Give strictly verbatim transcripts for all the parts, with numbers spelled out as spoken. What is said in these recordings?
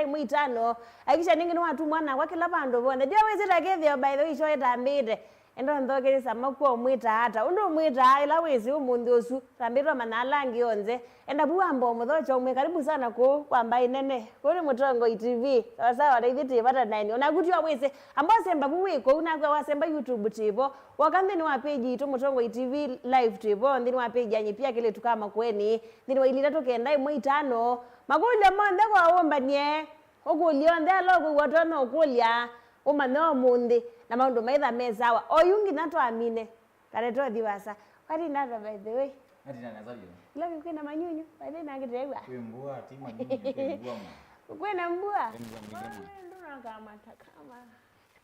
Ĩmwe itano, hakikisha nĩngĩ nĩwatumwa nakwa kĩla vandũ vonthe. Ndio wĩsĩ ta kĩthĩo, by the way, show ĩtambĩte. Enda ũnthokethye Samakuo ũmwĩtaa ata. Ũndũ ũmwĩtaa ĩla wĩsĩ ũmũnthĩ ũsu, tambĩtwe manya ala angĩ onthe. Enda vu wamba ũmũthokya ũmwĩ, "Karibu sana kũũ kwa mbaĩ nene. Kũũ nĩ Mũtongoi T V. Sawa sawa, na ithyĩ twĩ vata naeni." Onaku tio wĩsĩ, amba ũsemba vu wĩ kũu, nakwĩa wasemba YouTube twĩ vo. Woka nthĩnĩ wa page itũ Mũtongoi T V live twĩ vo, nthĩnĩ wa page ya Nyipia Kĩlĩtu ka Makueni, nthĩnĩ wa ilita tũkenda ĩmwe itano. Makũlyo monthe kwa ũmbanie. Ũkũlye onthe ala ũkwĩw'a ũtonya ũkũlya, ũmanye ũmũnthĩ, na maũndũ maitha me sawa. Oyu nginya twamine. Kale twathi vasa. Watinda ata, by the way? Natinda nesa vyũ. Ila kwĩna manyunyu, by the way, nakĩtewa. Kwĩ mbua, ti manyunyu, kwĩ mbua ma. Kwĩna mbua? Kwĩ mbua mbingĩ mũno. Ndũnakamata kama.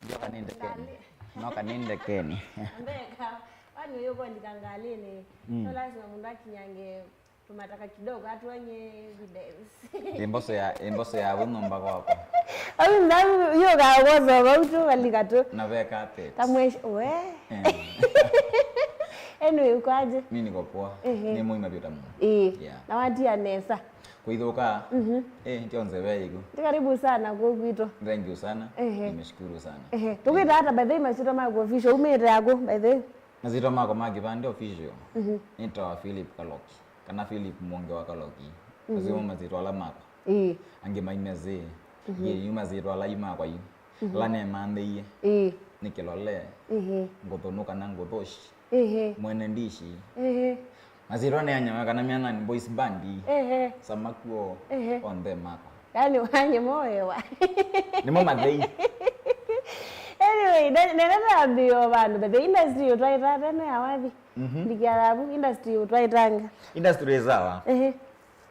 Ndio kaninde keni. No kaninde keni. Mbeka, wani uyo kwandika ngalini. Mm. No lazima mundu akinyange tumataka kidogo, atuonye evidence. Imboso ya, imboso ya wĩnyumba kwakwa. Au ndamu, yo ka wozo, bautu, walika tu. Na ve carpet. Kamwe, we. Eh. Anyway, uko aje? Mi niko poa. Ehe. Nĩ mũima vyũ ta mũno. Ĩĩ. Yeah. Na watia nesa. Kwĩthũka. Mhm. Eh, ndio nze ve igu. Ndi karibu sana kwa kwitũ. Thank you sana. Ehe. Nimeshukuru sana. Ehe. Tukwĩta ata, by the way, masyĩtwa maku official, umĩte yaku, by the way? Masyĩtwa makwa ma kĩvandĩ official. Mhm. Nĩtawa Philip Kaloki, kana Philip Mwonge wa Kaloki. Mhm. Acio mo masyĩtwa ala makwa. Ĩĩ. Angĩ maimezĩ. Mhm. Ye, yu masyĩtwa ala yu makwa yu. Mhm. Ala nemanthĩie. Ĩĩ. Nĩ Kĩlole. Ĩĩ. Ngũthũnũ kana Ngũthũshi. Ĩĩ. Mwene Ndishi. Ĩĩ. Masyĩtwa nĩ anyawa kana Mĩanani Boys Band. Ĩĩ. Samakuo. Ĩĩ. Onthe makwa. Yaani wanyema ũewa. Nĩmo mathei. Anyway, ne-, nene nambio vandũ, but the industry ũtwaĩta tene ya wathi. Mhm. Ndikia yavu, industry ũtwaĩtanga. Industry ĩ sawa. Ehe.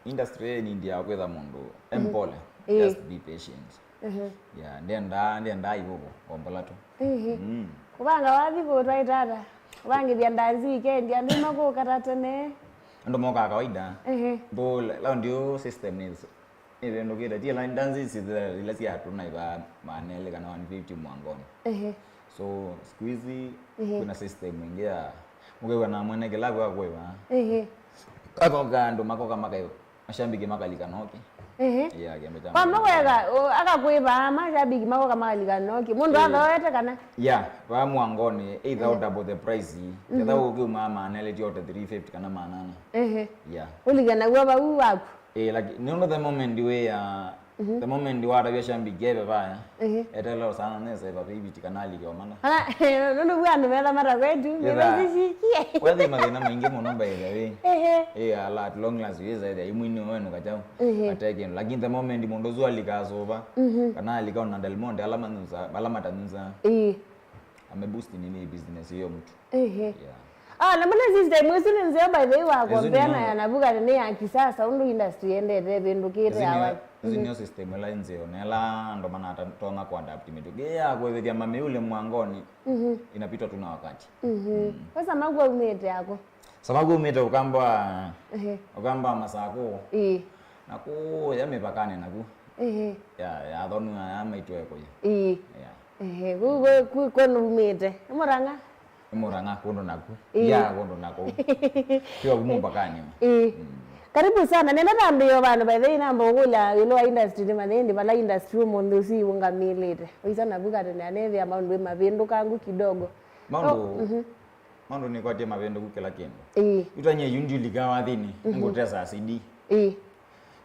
Industry ĩ nindi ya kwĩtha mũndũ, mhm, empole. Ĩĩ. Just be patient. Mhm. Yeah, ndenda, ndenda ivuvu, ombola tu. Ehe. Mm. Ũvanga wathi kũtwaĩta ata? Ũvangĩthya ndanzi weekend, andũ makũkata tene. Andũ mokaa kawaida. Ehe. Though la-, laundi ũ system is Nĩvĩndũkĩte, ti ĩla ndanzi isu ila syatũnaĩvaa maana elĩ kana one fifty mwangoni. Ehe. So, siku hizi, ehe, kwĩna system ĩngĩ ya, mũkew'a na mwene kĩla kwa kwĩva. Ehe. Akoka andũ makoka makaĩ, mashabiki makalika noki. Ehe. Yeah, kĩambe kya kwamba kwega, o, akakwĩva, mashabiki makoka makalika noki. Mũndũ, eh, athoete kana? Yeah, va mwangoni, either, eh, double the price. Mhm. Ketha ũkiuma maana elĩ tiote three fifty kana maana ana. Ehe. Yeah. Ũlika naw'o vau waku. Eh, like, nũndũ the moment we ya, mhm, the moment watavya shambiki eve vaya, ehe, etelela sana nesa eva viviti kana alike omana. Kana, nũndũ vwa andũ metha mata kwetu, nĩvasishikie. Wethi mathĩna maingĩ mũno by the way. Ehe. Eh, ala, at long last, wĩza ethĩa imwini wenu kachao. Ehe. Ateke, lakini the moment mũndũ ũsu alika asũva, mhm, kana alika ona Del Monte, ala manunza, ala matanunza. Eh. Ame boost nini business hiyo mtu. Ehe. Yeah. Ah, na mbona system ĩsu nĩ nzeo by the way wa compare na ya Nabukate nĩ ya kisasa, ũndũ industry yendete ĩvĩndũkĩte ya wa. Ĩsu nĩyo system ĩla nzeo, na ĩla andũ manatonya ku adapt mĩtũkĩ. Ĩ ya kwĩvĩthya mamĩule mwangoni, mhm, inapitwa tu na wakati. Mhm. Mm. Sasa magu aumĩte ako. Samagu aumĩte Ũkamba, ehe, Ũkamba Masakũ. Ĩĩ. Na kũya mĩvakanĩ naku. Ehe. Ya, ya thonu ya maitũ ekũya. Ĩĩ. Yeah. Ehe, kũ, kũ, kũ, kũ numĩte? Nĩ Mũrang'a? Nĩ Mũrang'a kũndũ naku. Ĩĩ. Ya kũndũ naku. Tiwa kuma mpakani. Ĩĩ. Mm. Karibu sana. Nenda tambĩo vandũ by the way namba ũkũlya ĩũlũ wa industry nĩ manyĩndi vala industry ũmũnthĩ ũsu iũngamĩlĩte. Ũisa navu katene anethĩa maũndũ mavĩndũkangu kidogo. Maũndũ, oh, mhm. Maũndũ nĩkwatya mavĩndũku kĩla kĩndũ. Ĩĩ. Yu tanyie yu ndiũlika wathĩnĩ, mhm, ngũtesa C D. Ĩĩ.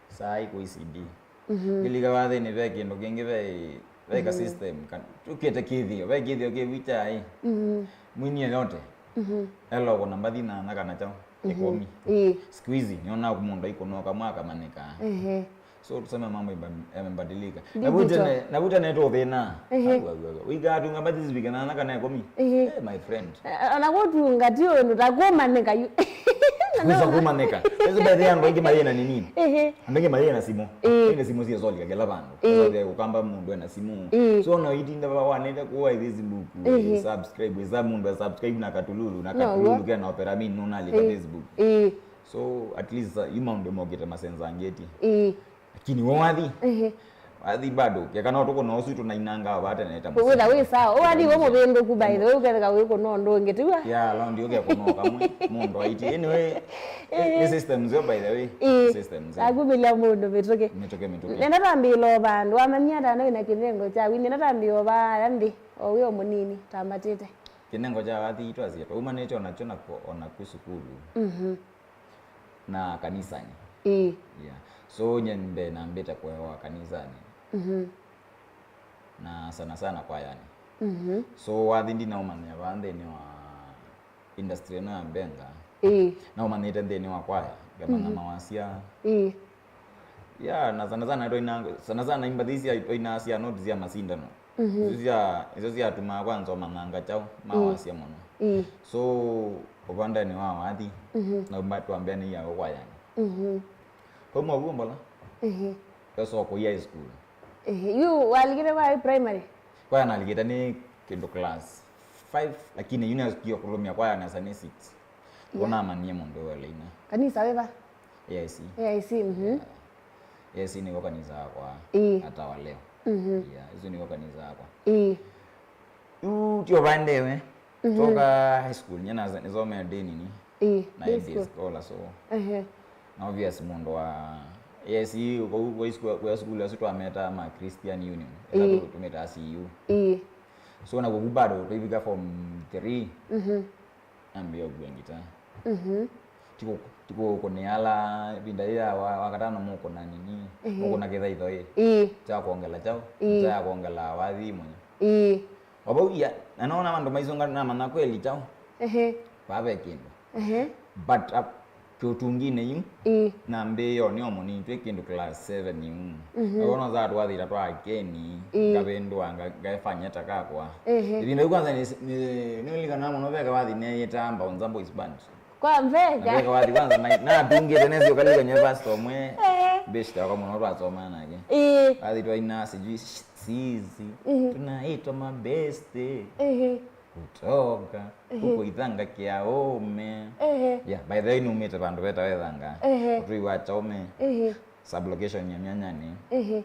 Saa ĩ kũi C D. Mhm. Ngĩlika wathĩnĩ ve kĩndũ kĩngĩ ve, ve ka, mhm, system, ka, ũkĩte kĩthĩo, ve kĩthĩo kĩvĩtya ĩ. Mhm. Mwini yoyote. Mhm. Eloko na mbathi na, na kana chao. Mhm. Ĩkũmi. Ĩĩ. Siku hizi, nĩona mũndũ aikũnoka mwaka manĩka. Ehe. So tuseme mambo imba-, yamebadilika. Digital. Na vute ne, na vute ne to thĩna. Ehe. Au, au, au. Wika atunga mbathi zivike na, na kana ĩkũmi. Ehe. Eh, my friend. Eh, ona gũtunga ti ũndũ ta kũmanĩka yu. Kusa kũmanĩka. Ĩsu by the way andũ aingĩ mayĩna nini? Ehe. Andũ aingĩ mayĩna simũ. Ĩĩ. Ĩna simũ cia zolika kĩla vandũ. Ĩĩ. Ĩĩ. Ũkamba mũndũ ena simũ. Ĩĩ. So no itinda wa wanete kuwa Facebook. Ehe. Subscribe, ĩsa mũndũ subscribe na katululu, na katululu kena opera mini nuna alika Facebook. Ĩĩ. So at least uh, yu maũndũ mokĩte masenzangĩtye. Ĩĩ. Lakini we wathi, ehe, Athi bado, keka no tũkũna ũsu tũnainanga vate neta mũsini. Wĩtha wĩ sawa. Ũathi wĩ mũvĩndũku, by the way, ũketheka wĩkũna ũndũ ũngĩ, tiwa? Ya, londi ũkekũna kamwe, mũndũ aiti. Anyway, nĩ, nĩ system nzeo, by the way. Ĩĩ. System nzeo. Akumĩlya mũndũ mĩtũkĩ. Mĩtũkĩ, mĩtũkĩ. Nenda tambĩĩla o vandũ, wamanyia ata na wĩna kĩnengo kya wini, nenda tambĩĩla o vaya nthĩ, o wĩ o mũnini, tambatĩte. Kĩnengo kya wathi itwasie, twaumanĩte onakyo na ku-, onaku sukulu. Mhm. Na kanisani. Ĩĩ. Yeah. So, nye mbee nambĩte kũewa kanisani. Mhm. Na sana sana kwayani. Mhm. So, wathi ndinaũmanyĩa vaa nthĩnĩ wa industry ĩno ya mbenga. Ĩĩ. Naũmanyĩte nthĩnĩ wa kwaya, ngamanya Mhm. mawasya. Ĩĩ. Yeah, na sana sana twaina-, sana sana imbathi cia twainaa cia not cia masindano. Mhm. Icio cia, icio ciatumaa kwanza ũmanyanga kyaũ, Ĩĩ. mawasya mũno. Ĩĩ. So, ũvandanĩ wa wathi, Mhm. nauma twambĩanĩie o kwayani. Mhm. Twauma ũu mbola, Ehe. twesa kũi high school. Ehe. Yu walikĩte kwa primary? Kwaya nalikĩte nĩ kĩndũ class five, lakini yu nasikie kũlũmĩa kwaya nesa nĩ six. Yeah. Ũnamanyie mũndũ ũyũ leina. Kanisa wĩva? A I C. A I C, mhm. Yeah. A I C nĩko kanisa wakwa Ĩĩ. hata wa leo. Mhm. Yeah, isu nĩko kanisa wakwa. Ĩĩ. Yu tio vandewe. Mhm. Toka high school, nye nasa-, nisomea day nini. Ĩĩ, na day day school. Scholar, so. Ehe. Na obvious mũndũ wa, yes, yu kwa, kwa school, kwa school asu twameta ma Christian Union. Ĩĩ. Ĩla tũmĩtaa C U. Ĩĩ. So na kuku bado, twaivika form three. Mhm. Nambia ũkua ngita. Mhm. Tiko, tiko kũneala, ĩvinda yĩya wa, wa katano mũkũna nini, Ehe. mũkũna kĩthaitho ĩ. Ĩĩ. Kya kuongela chao, Ĩĩ. kya kuongela wathi mwanya. Ĩĩ. Wavau ia, na nona andũ maisunga namanya kweli chao. Ehe. Vave kĩndũ. Ehe. But up, kĩũtungine yu, Ĩĩ. na mbĩĩo nĩ o mũnini, twĩ kĩndũ class seven yu. Mhm. Nĩwona za twathĩta twa akeni, Ĩĩ. ngavĩndũa, nga-, ngaefanya ta kakwa. Ehe. Ĩvinda yu kwanza nĩ, nĩ, nĩlilikana mũno veka wathi neyĩtaa Mbaunza Boys Band. Kwa Na veka? veka wathi kwanza na, natungĩte nesi ũkalikany'a pastor ũmwe. Ehe. Beshte wakwa mũno twasoma nake. Ĩĩ. Wathi twaina sijui sisi. Mhm. Tunaitwa mabeste. Ehe. Kutoka Ehe. Huko Ithanga Kiaume. Ehe. Yeah, by the way, numĩte vandũ vetawa Ithanga. Ehe. Ũtũi wa Chaume. Ehe. Sublocation ya Myanyani. Ehe.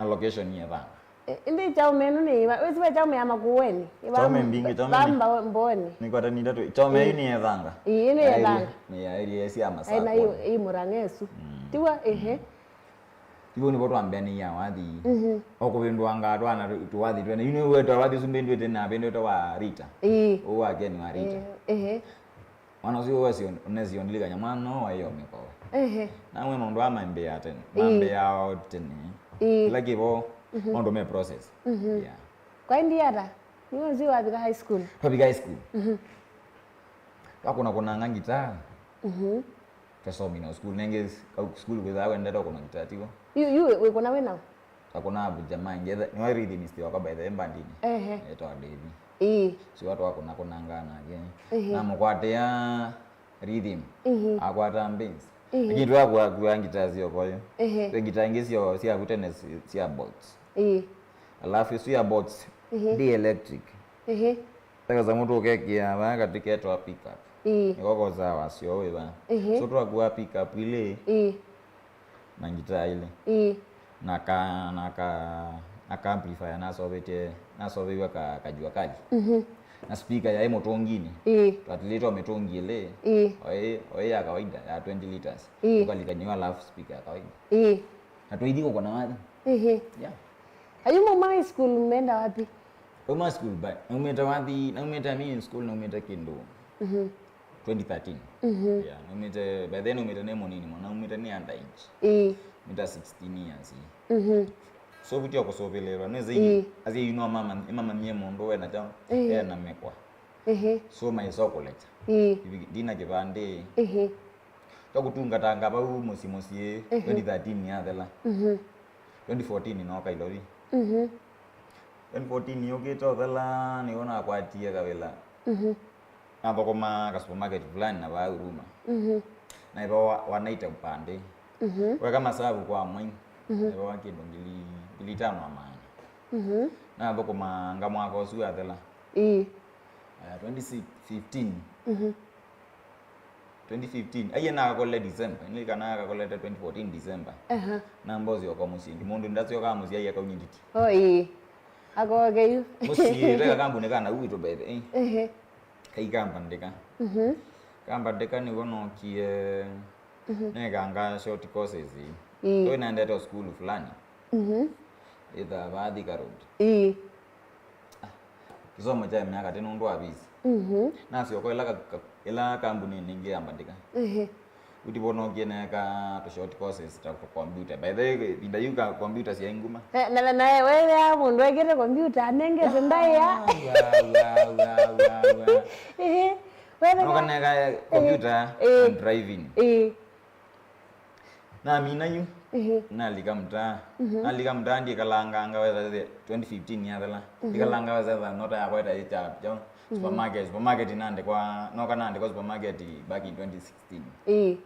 Na location ya Ithanga. E, ĩndĩ Chaume ĩno nĩ ĩva? Wĩsĩ ve Chaume ya Makueni? Ĩva Chaume mbingĩ, Chaume va nĩ Mba-, Mbooni. Nĩkwata nĩ itatũ. Chaume Ĩĩ. ĩĩ nĩ Ithanga. Ĩĩ, nĩ Ya area, Ithanga. Nĩ ya area cia Ai, na Masakũ. ĩ, ĩ Murang'a ĩsu. Mm. Tiwa, ehe. Tivo nĩvo twambĩanĩie wathi. Mhm. O kũvĩndũangaa twana tũ-, tũwathi twene. Yu nĩwetwa wathi ũsu mbĩndwĩte na mbĩndwĩte wa Rita. Ĩĩ. Ũũ wa Ken wa Rita. Ĩĩ, ehe. Mwana ũsu wesi ũnesi ũndilikany'a mwana ũũ waĩ o mĩkowe. Ehe. Namwe maũndũ aa mambĩaa tene. Ĩĩ. Mambĩaa o tene. Ĩĩ. Kĩla kĩvo, Mhm. maũndũ me process. Mhm. Yeah. Kwa indi ata? Nĩwe ũsu wavika high school? Twavika high school. Mhm. Twakũna kũnanga ngitaa. Mhm. Twasomie na sukulu. Nengĩ kau sukulu kwĩthaa wendete ũkũna ngitaa, tigo? Yu, yu, wĩ-, wĩkũna wĩ nao? Akũna abu jamaa ingĩ. Etha-, nĩwe rhythmist wakwa, by the way, mbandini. Ehe. Etwa Davy. Ĩĩ. Sio watu wakũna kũnanga nake. Ehe. Namũkwatĩa rhythm. Mhm. Akwata bass. Mhm. Lakini twakua kua ngitaa sio koyo. Ehe. Twe ngitaa ingĩ sio, sya kutene si-, sia box. Ĩĩ. Alafu isu ya box, Mhm. ndi electric. Ehe. Eka samũ tũkekĩa vaa katĩ ketwa pickup. Ĩĩ. Nĩko kosaa wasyo wĩ vaa. Ehe. So twakua pickup ilĩ Ĩĩ. na ngitaa ilĩ. Ĩĩ. Na ka, na ka, na ka amplifier nasovetye, nasoveiwe ka, ka Jua Kali. Mhm. Na speaker yaĩ mũtũnginĩ. Ĩĩ. Twatĩlĩtwe mĩtũngi ĩlĩ. Ĩĩ. Oĩ, oĩ ya kawaida ya twenty liters. Ĩĩ. Ũkalikanywa alafu speaker ya kawaida. Ĩĩ. Na twaithi kũkũna wathi. Ehe. Yeah. Ayu muma high school mmeenda wapi? Uma school, but naumĩte wathi, naumĩte, I mean, school naumĩte kĩndũ Mhm. twenty thirteen. Mhm. Yeah, naumĩte, by then naumĩte nĩ mũnini mũno, naumĩte nĩ under age. Ĩĩ. Mita sixteen years. Mhm. So, vutia kũsũvĩlĩlwa, nĩ zĩ, Ĩĩ. asyai no mama, mamanyie mũndũ wena chao, Ĩĩ. ena mekwa. Ehe. So, my sokolecha. Ĩĩ. Ndina kĩvandĩ. Ehe. Twakũtungatanga vau mũsyĩ mũsyĩ, Ehe. twenty thirteen yathela. Mhm. Twenty fourteen nooka Ilovi. Mhm. Twenty fourteen yũkĩte ũthela, nĩw'o nakwatie kawĩla. Mhm. Nathũkũma ka supermarket fulani na vaa Huruma. Mhm. Naĩvawa one eighty upande. Mhm. Weka masavu kwa mwai. Mhm. Naĩvawa kĩndũ ngili, ngili itano na maana. Mhm. Nathũkũmanga mwaka ũsu wathela. Ĩĩ. Eh, twenty fifteen. Mhm. twenty fifteen. Aiye nakakolile December. Nilikanaa akakolete twenty fourteen December. Aha. Na mbosi oko mũsyĩ. Mũndũ ndasyokaa mũsyĩ aiye kaunye nditi. Oh, ĩĩ. Akoke yu. Mũsyĩ, ve kakambuni kana witũ by the way. Ehe. Kai kambandĩka. Mhm. Kambandĩka nĩw'o nookie, mhm, nekanga short courses. Ĩĩ. Tũĩ naendete o sukulu fulani. Mhm. Ĩthaa vaa Thika Road. Ĩĩ. Kĩsomo kya myaka tĩ nũndũ wa visi. Mhm. Nasyoka ĩla ka-, ka-, ĩla kambuni nĩngĩ yambandĩka. Ehe. Utivonokie neka tũ short courses ta tũ computer. By the way, vinda yu ka computer sya inguma. Eh, na na na we we a mũndũ ekĩte computer anengete ndaĩa. Wa, wa, wa, wa, wa. Ehe. We we. Noka neka computer, eh, and driving. Eh. Namina yu. Ehe. Nalika mtaa. Mhm. Nalika mtaa ndikalanganga wetha twenty fifteen yathela. Mhm. Ndikalanga wetha nota yakwa ĩta ĩcha. Mhm. Supermarket, supermarket nandĩkwa, noka nandĩkwa supermarket back in twenty sixteen. Ĩĩ.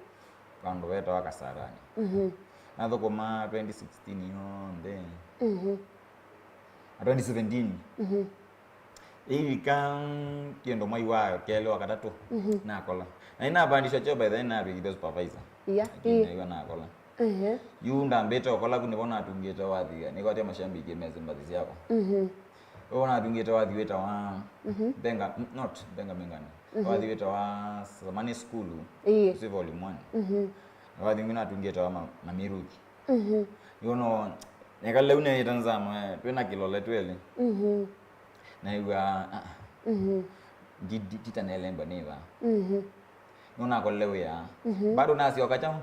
Vandũ vetawa Kasarani. Mhm. Nathũkũma twenty sixteen yonthe. Mhm. Na twenty seventeen. Mhm. Ĩivika kĩndũ mwai wa kelĩ wa katatũ, mhm, nakola. Na inapandishwa cheo by the way, navikithwa supervisor. Yeah, lakini ĩĩ. Naiwa nakola. Ehe. Yu ndambĩte ũkola ku nĩvo natungĩte wathi, nĩkwatia mashabiki mezi mbathi syakwa. Mhm. Ũu natungĩte wathi wĩtawa, mhm, Benga, n-, not Benga Mengani. Mhm. Wathi wĩtawa Samani Sukulu, ĩĩ, ũsu volume one. Mhm. Na wathi ũngĩ natungĩte wa ma-, Mamiruki. Mhm. Yu no, neka lĩu nĩĩta nzama, eh, twĩna kĩlole twelĩ. Mhm. Naĩw'a, ah, ah. Mhm. Ndi-, ndi-, nditanelemba nĩ vaa. Mhm. Nũnakolile wĩa. Mhm. Bado nasyoka kyaũ?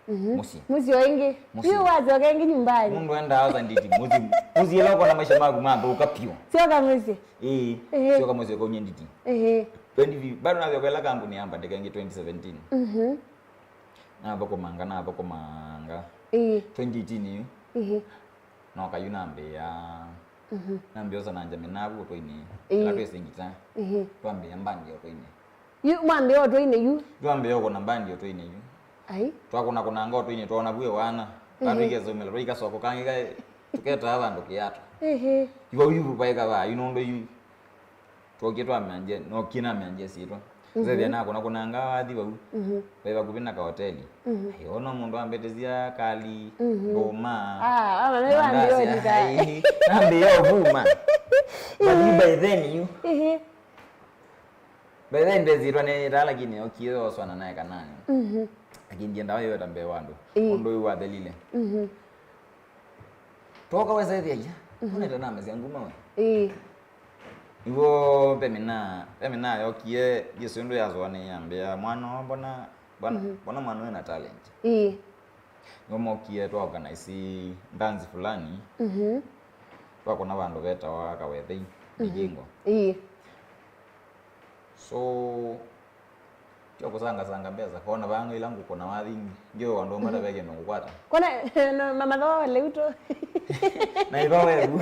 Mhm. Mũsyĩ. Mũsyĩ o ĩngĩ. Mũsyĩ. Yu wasyoka ĩngĩ nyumbani. Mũndũ endaa osa nditi. Mũsyĩ. Mũsyĩ ĩla ũkona maisha maku mathũka piũ. Syoka mũsyĩ. Ĩĩ. Ehe. Syoka mũsyĩ kaunye nditi. Ehe. Twenty, bado nasyoka ĩla kambuni yambandĩka ĩngĩ twenty seventeen. Mhm. Nathũkũmanga, nathũkũmanga. Ĩĩ. Twenty eighteen yu. Ĩĩ. Noka yu nambĩĩa. Mhm. Nambĩĩa ũsa na Njamina vu ũtũinĩ. Ĩĩ. Ĩla twĩsĩ ngita. Ĩĩ. Twambĩĩa mbandi ũtũinĩ. Yu mwambĩĩa ũtũinĩ yu? Twambĩĩa ũkũna mbandi ũtũinĩ yu. Ai. Twakũnakũnanga ũtũinĩ, twaona vu ĩwana. Ĩĩ. Twaikasomelela, twaikasoka kangĩ kaĩ, tũketaa vandũ kĩato. Ĩĩ. Yu vau yu vaĩka vaa, yu nũndũ yu. Twokie twamyanjia, nokie namyanjia syĩtwa. Mhm. Nzethĩa nakũnakũnanga wathi vau. Mhm. Vai vakuvĩ na kahoteli. Mhm. Ai, ona mũndũ ambĩtĩsya kali, mhm, ndũma, ah, ah, na mandazi, wambĩĩa ũnika. Ai, nambĩĩa ũvuma. But you by then you. Ehe. By then ndesitwa nĩ taa lakini okie oswana naye kanani. Mhm. Lakini ndienda waiweta mbee wa andũ. Ĩĩ. Ũndũ ũyũ wathelile. Mhm. Twoka wesethĩa ia. Mhm. Onete namesya nguma we. Ĩĩ. Nĩw'o Pemina, Pemina yokie, Yesũ ndũ yasũanĩa yambĩa, "Mwana wa mbona, mbona, mhm, mbona mwana wĩna talent." Ĩĩ. Nĩw'o mokie twa organize ndanzi fulani. Mhm. Twakũna vandũ vetawa Kawethei, mhm, Migingo. Ĩĩ. So, tyo kũsangasanga mbesa, kona vang'o ila ngũkũna wathi ngi, ngi andũ mata, mhm, ve kĩndũ ngũkwata. Kona, no, ma-, mathoa leu tu. Na iva wevu.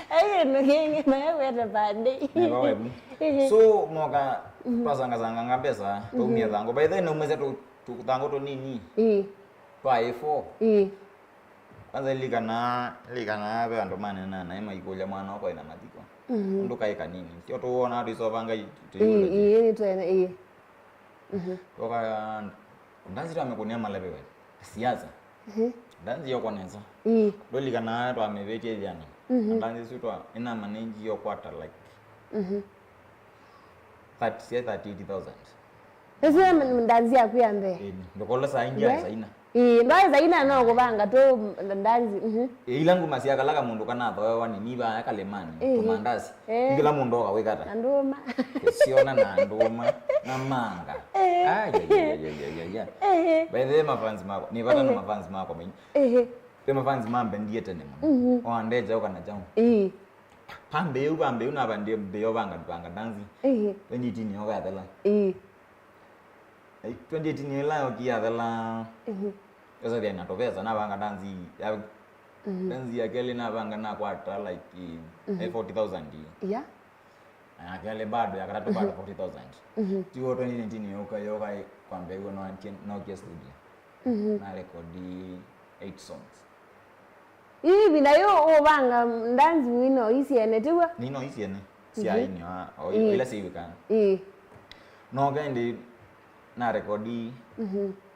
Ai, kĩndũ kĩngĩ, mayakwete pande. Na iva wevu. Ehe. So, moka, mhm, twasangasanganga mbesa, twaumia, mhm, thango. By the way, naumĩsya tũ-, tũthango tũnini. Ĩĩ. Twa A four. Ĩĩ. Kwanza ilikanaa, ilikanaa ve andũ maneenaa naĩ maikũlya mwana wakwa ĩna mathiko. Mhm. Ũndũ kaĩ kanini. Tyo tũwonaa tũisovanga i-, ĩĩ, tũiũlya. Ĩĩ, nĩ twene, ĩĩ. Mhm. Twoka, ndanzi twamĩkũnĩa maleve we. Siasa. Mhm. Ndanzi yokwa nesa. Ĩĩ. Ndũlikanaa twamĩvĩtie ĩthiana. Mhm. Ndanzi isu twa, ĩna manage yokwata like, mhm, thirty, say thirty-eight thousand. Ĩsu ya ndanzi yaku ya mbee? Ĩĩ, ndũkola saa ingĩ ya saa ina. Ĩĩ, ndwaĩ saa ina no kũvanga tu ndanzi, mhm. Ĩĩ, ila nguma sya kala kamũndũ kanathoewa nĩ niva ya kalemani, ĩĩ, tũmandasi. Ĩĩ. Kĩla mũndũ oka wĩkata. Na ndũma. Kũsiona na ndũma, na manga. Ĩĩ. Ai, ai, ai, ai, ai, ai, ai. Ĩĩ. By the way, mafans makwa, nĩ vata na mafans makwa maingĩ. Ĩĩ. Ve mafans mambendie tene mũno. Mhm. O andeja ũka na chao. Ĩĩ. Pambĩĩu, pambĩĩu navandie mbĩo vanga, vanga ndanzi. Ĩĩ. Twenty eighteen yoka yathela. Ĩĩ. Ai, twenty eighteen ĩla yokie yathela. Mhm. Yosathia na tũvesa navanga ndanzi ya, mhm, ndanzi ya kelĩ navanga nakwata like, mhm, eh, forty thousand. Yeah. Na ya kelĩ bado, ya katatũ bado, mhm, forty thousand. Mhm. Tiwo twenty nineteen yoka, yoka kwambĩĩw'a no, nokie studio. Mhm. Na record eight songs. Ĩvinda yĩu ũvanga ndanzi mwino isiene, tiw'o? Nĩ no isiene. Sya, mhm, ini wa, o, ĩĩ, ila syĩw'ĩkaa. Ĩĩ. No kendi na rekodi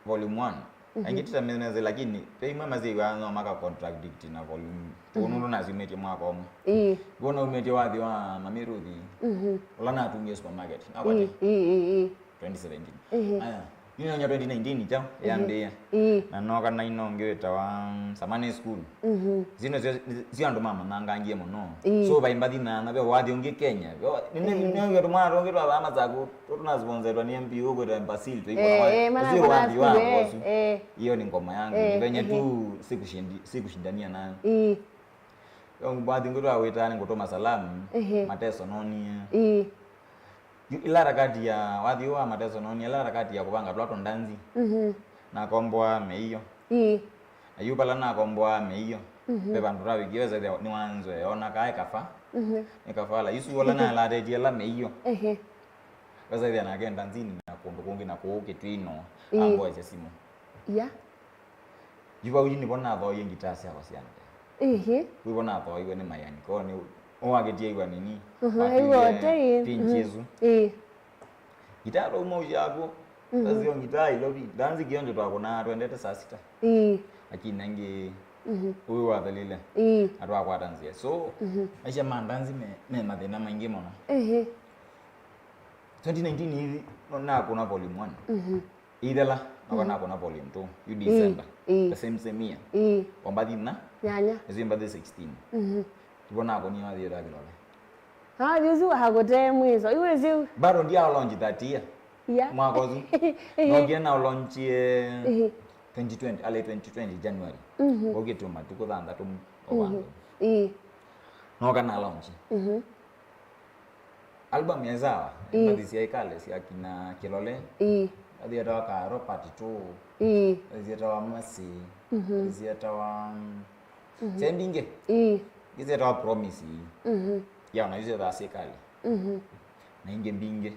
volume one. Aingĩ tita meneze, lakini ve imwe masyĩw'a no maka contradict na volume two, nũndũ nasyumĩtye mwaka ũmwe. Ĩĩ. Wona umĩtye wathi wa Mami Ruthi, ũla natungie supermarket. Nakwate? Ĩĩ, ĩĩ, ĩĩ, ĩĩ. Twenty seventeen. Ĩĩ. Aya, nĩnyonya twenty nineteen kya yambĩĩa. Ĩĩ. Na noka na ino ũngĩ wĩtawa, mm, Samani School. Zino syo, syo andũ mamanangangie mũno. Ĩĩ. So, vai mbathi na, na ve wathi ũngĩ Kenya. Ve wa-, nĩ, nĩ, nĩ, nĩ tũmwana tũngĩ twa vaa Masaku, tũ-, tũnasponsetwa nĩ M P ũkwĩtwa Embassy, tũikona. Eh, wa-, eh, mana ũcio kona wathi wa siku, eh, Ngosu. Eh. Hiyo ni ngoma yangu. Eh, venye tu sikushindi-, sikushindania nayo. Ĩĩ. Yo wathi ũngĩ twawĩtaa nĩ ngũtũma salamu, ehe, Mateso nonie. Ĩĩ. Yu-, ila harakati ya wathi ũũ wa Mateso nonie, ila harakati ya kũvanga tũla tũndanzi. Nakomboa Meiyo. Ĩĩ. Na yu pala nakomboa Meiyo, ve vandũ twavikie, wesethĩa nĩwanzwe, ona kae kafa. Nĩ kafala. Isu ola nalatetie la Meiyo. Ehe. Wesethĩa nake ndanzini na kũndũ kũngĩ na kũu Kĩtwino, ĩĩ, amboesya simũ. Ya. Yu vau yu nĩvo nathoie ngitaa syakwa sya mbee. Ĩhĩ. Wĩvo nathoiwe nĩ Mayan. Ko nĩ ũwaketie iwa nini. Mhm, iwa ũtei. Pinch isu. Ĩĩ. Ngitaa twauma ũsyaku. Tasio ngitaa ilo vi. Ndanzi kionje twakũnaa twendete saa sita. Ĩĩ. Lakini nangĩ ũyũ wathelile. Ĩĩ. Atwakwata nzĩa. So, maisha ma ndanzi me, me mathĩna maingĩ mũno. Ĩhĩ. Twenty nineteen hivi, no, nakũna volume one. Ithela, noka nakũna volume two, yu December. Ĩĩ. The same, same year. Ĩĩ. Ombathi na? Nyanya. Ezi mbathi sixteen. Ivo nakũnie wathi ĩta Kĩlole. Ah, yuzu hakũte mwiso. Iwe ziu. Bado ndia launch that year. Yeah. Mwaka ũsu. Nokie na launchie twenty twenty, early twenty twenty January. Ũkĩtuma tuku thanthatũ o vandũ. Ĩĩ. Noka na launch. Album ya Zawa, ĩĩ, mbathi sya ikale sya kina Kĩlole. Ĩĩ. Mbathi yetawa ka Robert tu. Ĩĩ. Mbathi yetawa Mercy. Mbathi yetawa, mm, sya mbingĩ. Ĩĩ. Ingĩ syetawa Promise. Ya, na isu syetawa sya ikale. Na ingĩ mbingĩ.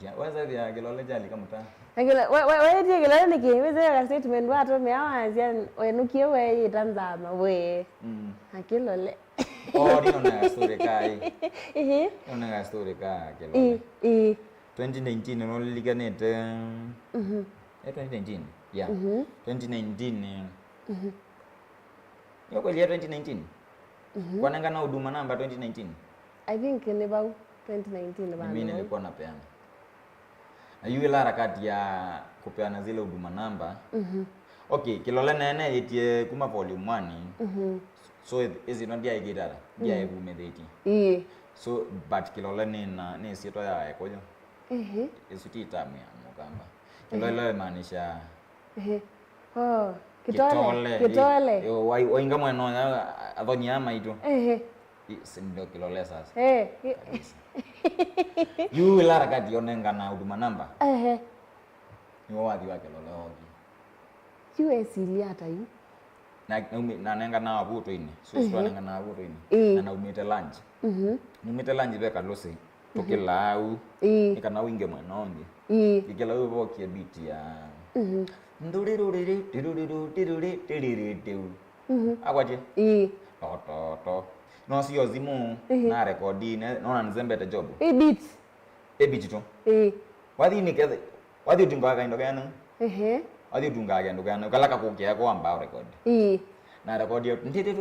Ya, wesa thia Kĩlole kyalika mũta. Na Kĩlo-, we, we, wetie Kĩlole nĩkĩ? Wĩsĩ ka statement watũmĩa wasya wenũkie weeyĩta nzama we. Na Kĩlole. Oh, nĩonaga story ka ĩ. Ĩhĩ. Nĩonaga story ka Kĩlole. Ĩ, ĩ. Twenty nineteen, nũlilikanĩte? Eh, twenty nineteen? Yeah. Twenty nineteen. Nĩũkwĩlya twenty nineteen? Kwanengana huduma namba twenty nineteen? I think nĩ vau twenty nineteen. Mimi nilikuwa napeana. Na yu ila harakati ya kupeana zile huduma namba. Okay, Kĩlole nene yĩtie kuma volume one. So, ĩthĩnwa ndyaĩkĩte ata? Ndyaĩvumĩthĩtie. Ĩĩ. So, but Kĩlole nĩ na, nĩ syĩtwa ya Ekũyũ. Ĩhĩ. Ĩsu ti tamu ya Mũkamba. Kĩlole ĩmaanisha. Ĩhĩ. Oh, Kĩtole, Kĩtole. Kĩtole. Ĩ, ĩ, wai-, wainga mwena ũya, athoni aa maitũ. Ĩhĩ. Ĩ, si ndio Kĩlole sasa. Eh, ĩ- Kabisa. Yu ila harakati yonengana huduma namba. Ehe. Nĩwo wathi wa Kĩlole oki. Yu esili ata yu? Na, naumi-, nanengana wa vutoini. So, twanengana wa vutoini. Ĩĩ. Na naumĩte lunch. Naumĩte lunch ve Kalũsĩ. Tũkĩlaa au. Ĩĩ. Nĩ kana ũinge mwena ũngĩ. Ĩĩ. Ngĩkĩla ũvokie beat ya. Ndũrĩrũrĩrĩ, tĩrũrĩrũ, tĩrũrĩ, tĩrĩrĩ, tĩu. Akwatye? Ĩĩ. To, to, to. No sio zimu, na record, ne, nona nzembete job. Ĩ beat. Ĩ beat tu. Ĩĩ. Wathi nĩ kethe, wathi ũtungaga kaindo kena. Ehe. Wathi ũtungaga kaindo kena, kala kakũkĩa kwa mbao record. Ĩĩ. Na record yo, ndi, ndi,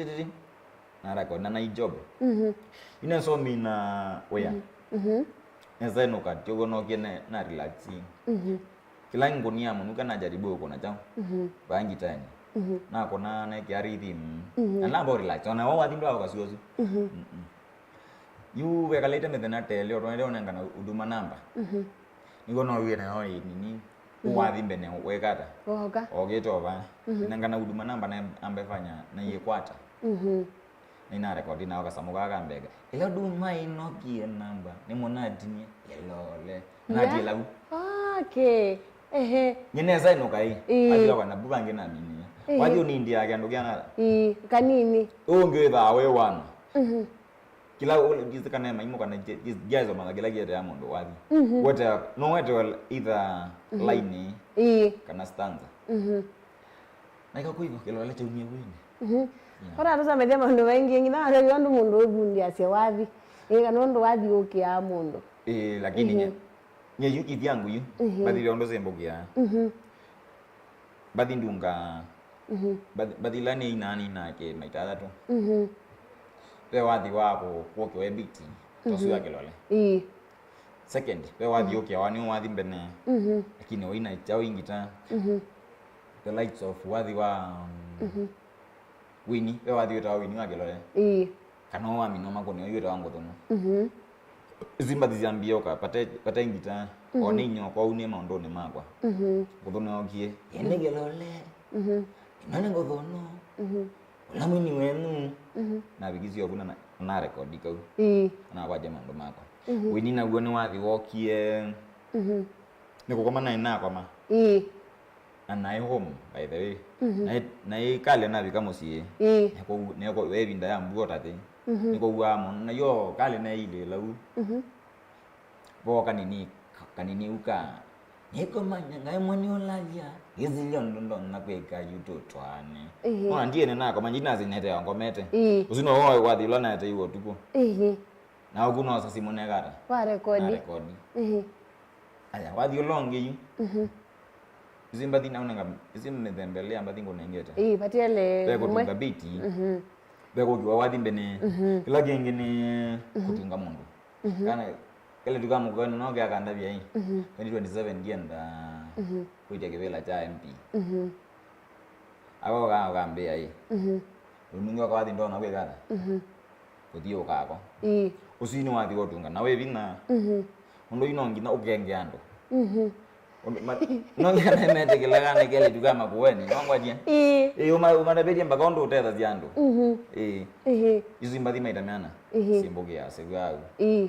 ndi. Na record, na, na i job. Ina so mina wĩa. Nesa nũka, tyogo nokie na, na relax. Kĩla ngũnia mũnuka najaribu kũna kyaũ. Vaa ngitani. Nakũna nekĩa rhythm. Na namba relax. Ona wao wathi ndwa ũkasiwa ũsu. Yu wekalaĩte mĩthenya tele, ũtonete ũnengana huduma namba. Nĩguo no wĩe nayo ĩ nini. Ũwathi mbene wekata. Woka. Okĩte ova. Nengana huduma namba na ambe fanya na iye kwata. Na ina record nao kasamũ kaa ka mbega. Ĩla nduma ĩnokie namba, nĩmo natinie Kĩlole. Yeah. Natie lau. Okay. Ehe. Nyineza ĩno kai. Ĩĩ. Athi wakwa na buba ngĩ na mini. Ĩĩ. Wathi ũnindi yake andũ kĩana. Ĩĩ, kanini. Ũngĩ wĩthaa wĩ wana. Kĩla ũle, ndizi kana maimo kana ndiazo mana kĩla kĩete ya mũndũ wathi. Wete, no wete either line kana stanza. Na ĩkakũiva Kĩlole kyaumie wĩnĩ. Yeah. Ona tũsamethya maũndũ maingĩ, nginya atavya ũndũ mũndũ wĩvundiasya wathi. Ĩĩ, kana ũndũ wathi ũkĩaa mũndũ. Ĩĩ, lakini nye, Nye yu kĩvyangu yu, mhm, mbathi ve ũndũ syĩmbũkĩaa. Mhm. Mbathi ndunga, mhm, mbathi, mbathi ila nĩ inaa nĩ inake maita atatũ. Mhm. Ve wathi wa kũ-, kũkĩwa ebiti, mhm, tosu ya kĩlole. Ĩĩ. Second, ve wathi, mhm, ũkĩawa nĩ wathi mbene, mhm, lakini ũina kyaũ ingita. Mhm. The likes of wathi wa, um, mhm, wini, ve wathi wĩtawa wini wa kĩlole. Ĩĩ. Kana ũwamina makũnĩ ũyũ wĩtawa ngũthũnũ. Mhm. Isu mbathi syambie ũka, pate, pate ngita, mhm, o nĩ inyoka ũu nĩ maũndũnĩ makwa. Mhm. Ngũthũnũ yokie, ĩĩ nĩ kĩlole. Mhm. Ĩno nĩ ngũthũnũ. Mhm. Ũla mwini wenyu. Mhm. Navikisye ũku na, na record kau. Ĩĩ. Nakwatya maũndũ makwa. Mhm. Wini naw'o nĩ wathi wokie. Mhm. Nĩ kũkoma naĩ nakoma. Ĩĩ. Na naĩ home, by the way. Mhm. Naĩ, naĩ kale navika mũsyĩ. Ĩĩ. Na kwoou, na kwoou, ve ĩvinda ya mbua ũtathi. Mhm. Nĩkwauaa mũno. Na yo kale neilĩĩla u. Mhm. Voo kanini, kanini u ka. Nĩkũmanya ngaĩ mwe nĩ ũlalya. Ngĩsilya ũndũ ndonya kwĩka yu tũtwaane. Ĩĩ. Ona ndiene nakoma, ndinasinete ngomete. Ĩĩ. Ũsu no wathi ũla naete yu ũtukũ. Ĩĩ. Na ũku noosa simũ nekata. Wa rekodi. Na rekodi. Ĩĩ. Aya, wathi ũla ũngĩ yu. Mhm. Isu mbathi naunenga, isu mĩthemba ĩlĩ ya mbathi ngũnengete. Ĩĩ, vatiele ve kũtunga mwe. Biti. Mhm. Ve kũkiwa wathi mbene. Mhm. Kĩla kĩngĩ nĩ, mhm, kũtunga mũndũ. Mhm. Kana, kele tuka mũkweni no keakandavya ĩ. Mhm. Twenty twenty-seven ndienda, mhm, kwĩtya kĩvĩla kya M P. Mhm. Akoka akambĩa ĩ. Mhm. Ũnungi wakawathi ndona kwĩkata. Mhm. Kũthiĩ ũkakwa. Ĩĩ. Ũsu nĩ wathi wa ũtunga na wĩ vinya. Mhm. Ũndũ yu no nginya ũkenge andũ. Mhm. Ũndũ ma-, no nginya metĩkĩla kana kelĩtu ka Makueni, no ngwatie? Ĩĩ. Ĩĩ, ũma-, ũmatavĩtye mpaka ũndũ ũtethasya andũ. Mhm. Ĩĩ. Ĩhĩ. Isu imbathi maita meana. Ĩhĩ. Simbũkĩa, sĩw'aa. Ĩĩ.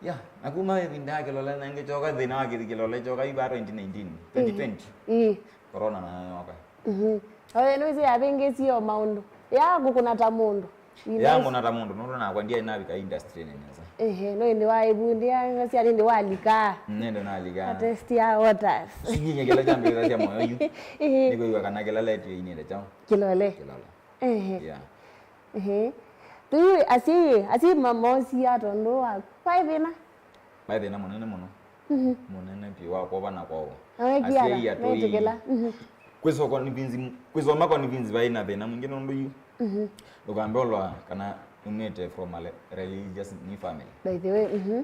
Ya, na kuma ĩvinda ya kĩlole na ĩngĩ kyoka, thĩna wa kĩthi kĩlole kyoka yu va twenty nineteen, twenty twenty. Ĩĩ. Corona nayo yoka. Mhm. Oyo nĩwĩsĩ yavĩngĩsie o maũndũ. Ya kũkũna ta mũndũ. Yangũna ta mũndũ, nũndũ nakwa ndiaĩ navika industry-inĩ nesa. Ehe, no ĩndĩ wa ĩvu, ndi ya, ngasya nĩ ĩndĩ walika. Nĩndĩ nalika. A test ya waters. Singinye kĩla kyambĩrĩra kya moyo yu. Ehe. Nĩkwĩw'a kana kĩla letio inĩte kyaũ. Kĩlole. Kĩlole. Ehe. Yeah. Ehe. Tũi asyai, asyai ma-, mosia tondũ wa, kwa thĩna. Vaĩ thĩna mũnene mũno. Mhm. Mũnene vyũ wa kwova na kwovwa. Na wekiala, asyai atũi, metĩkĩla. Mhm. Kwĩsoma convince, kwĩsoma convince vaĩ na thĩna mwingĩ nũndũ yu. Mhm. Ndũkambe ũlwa kana umĩte from a le-, religious ni family. By the way, mhm.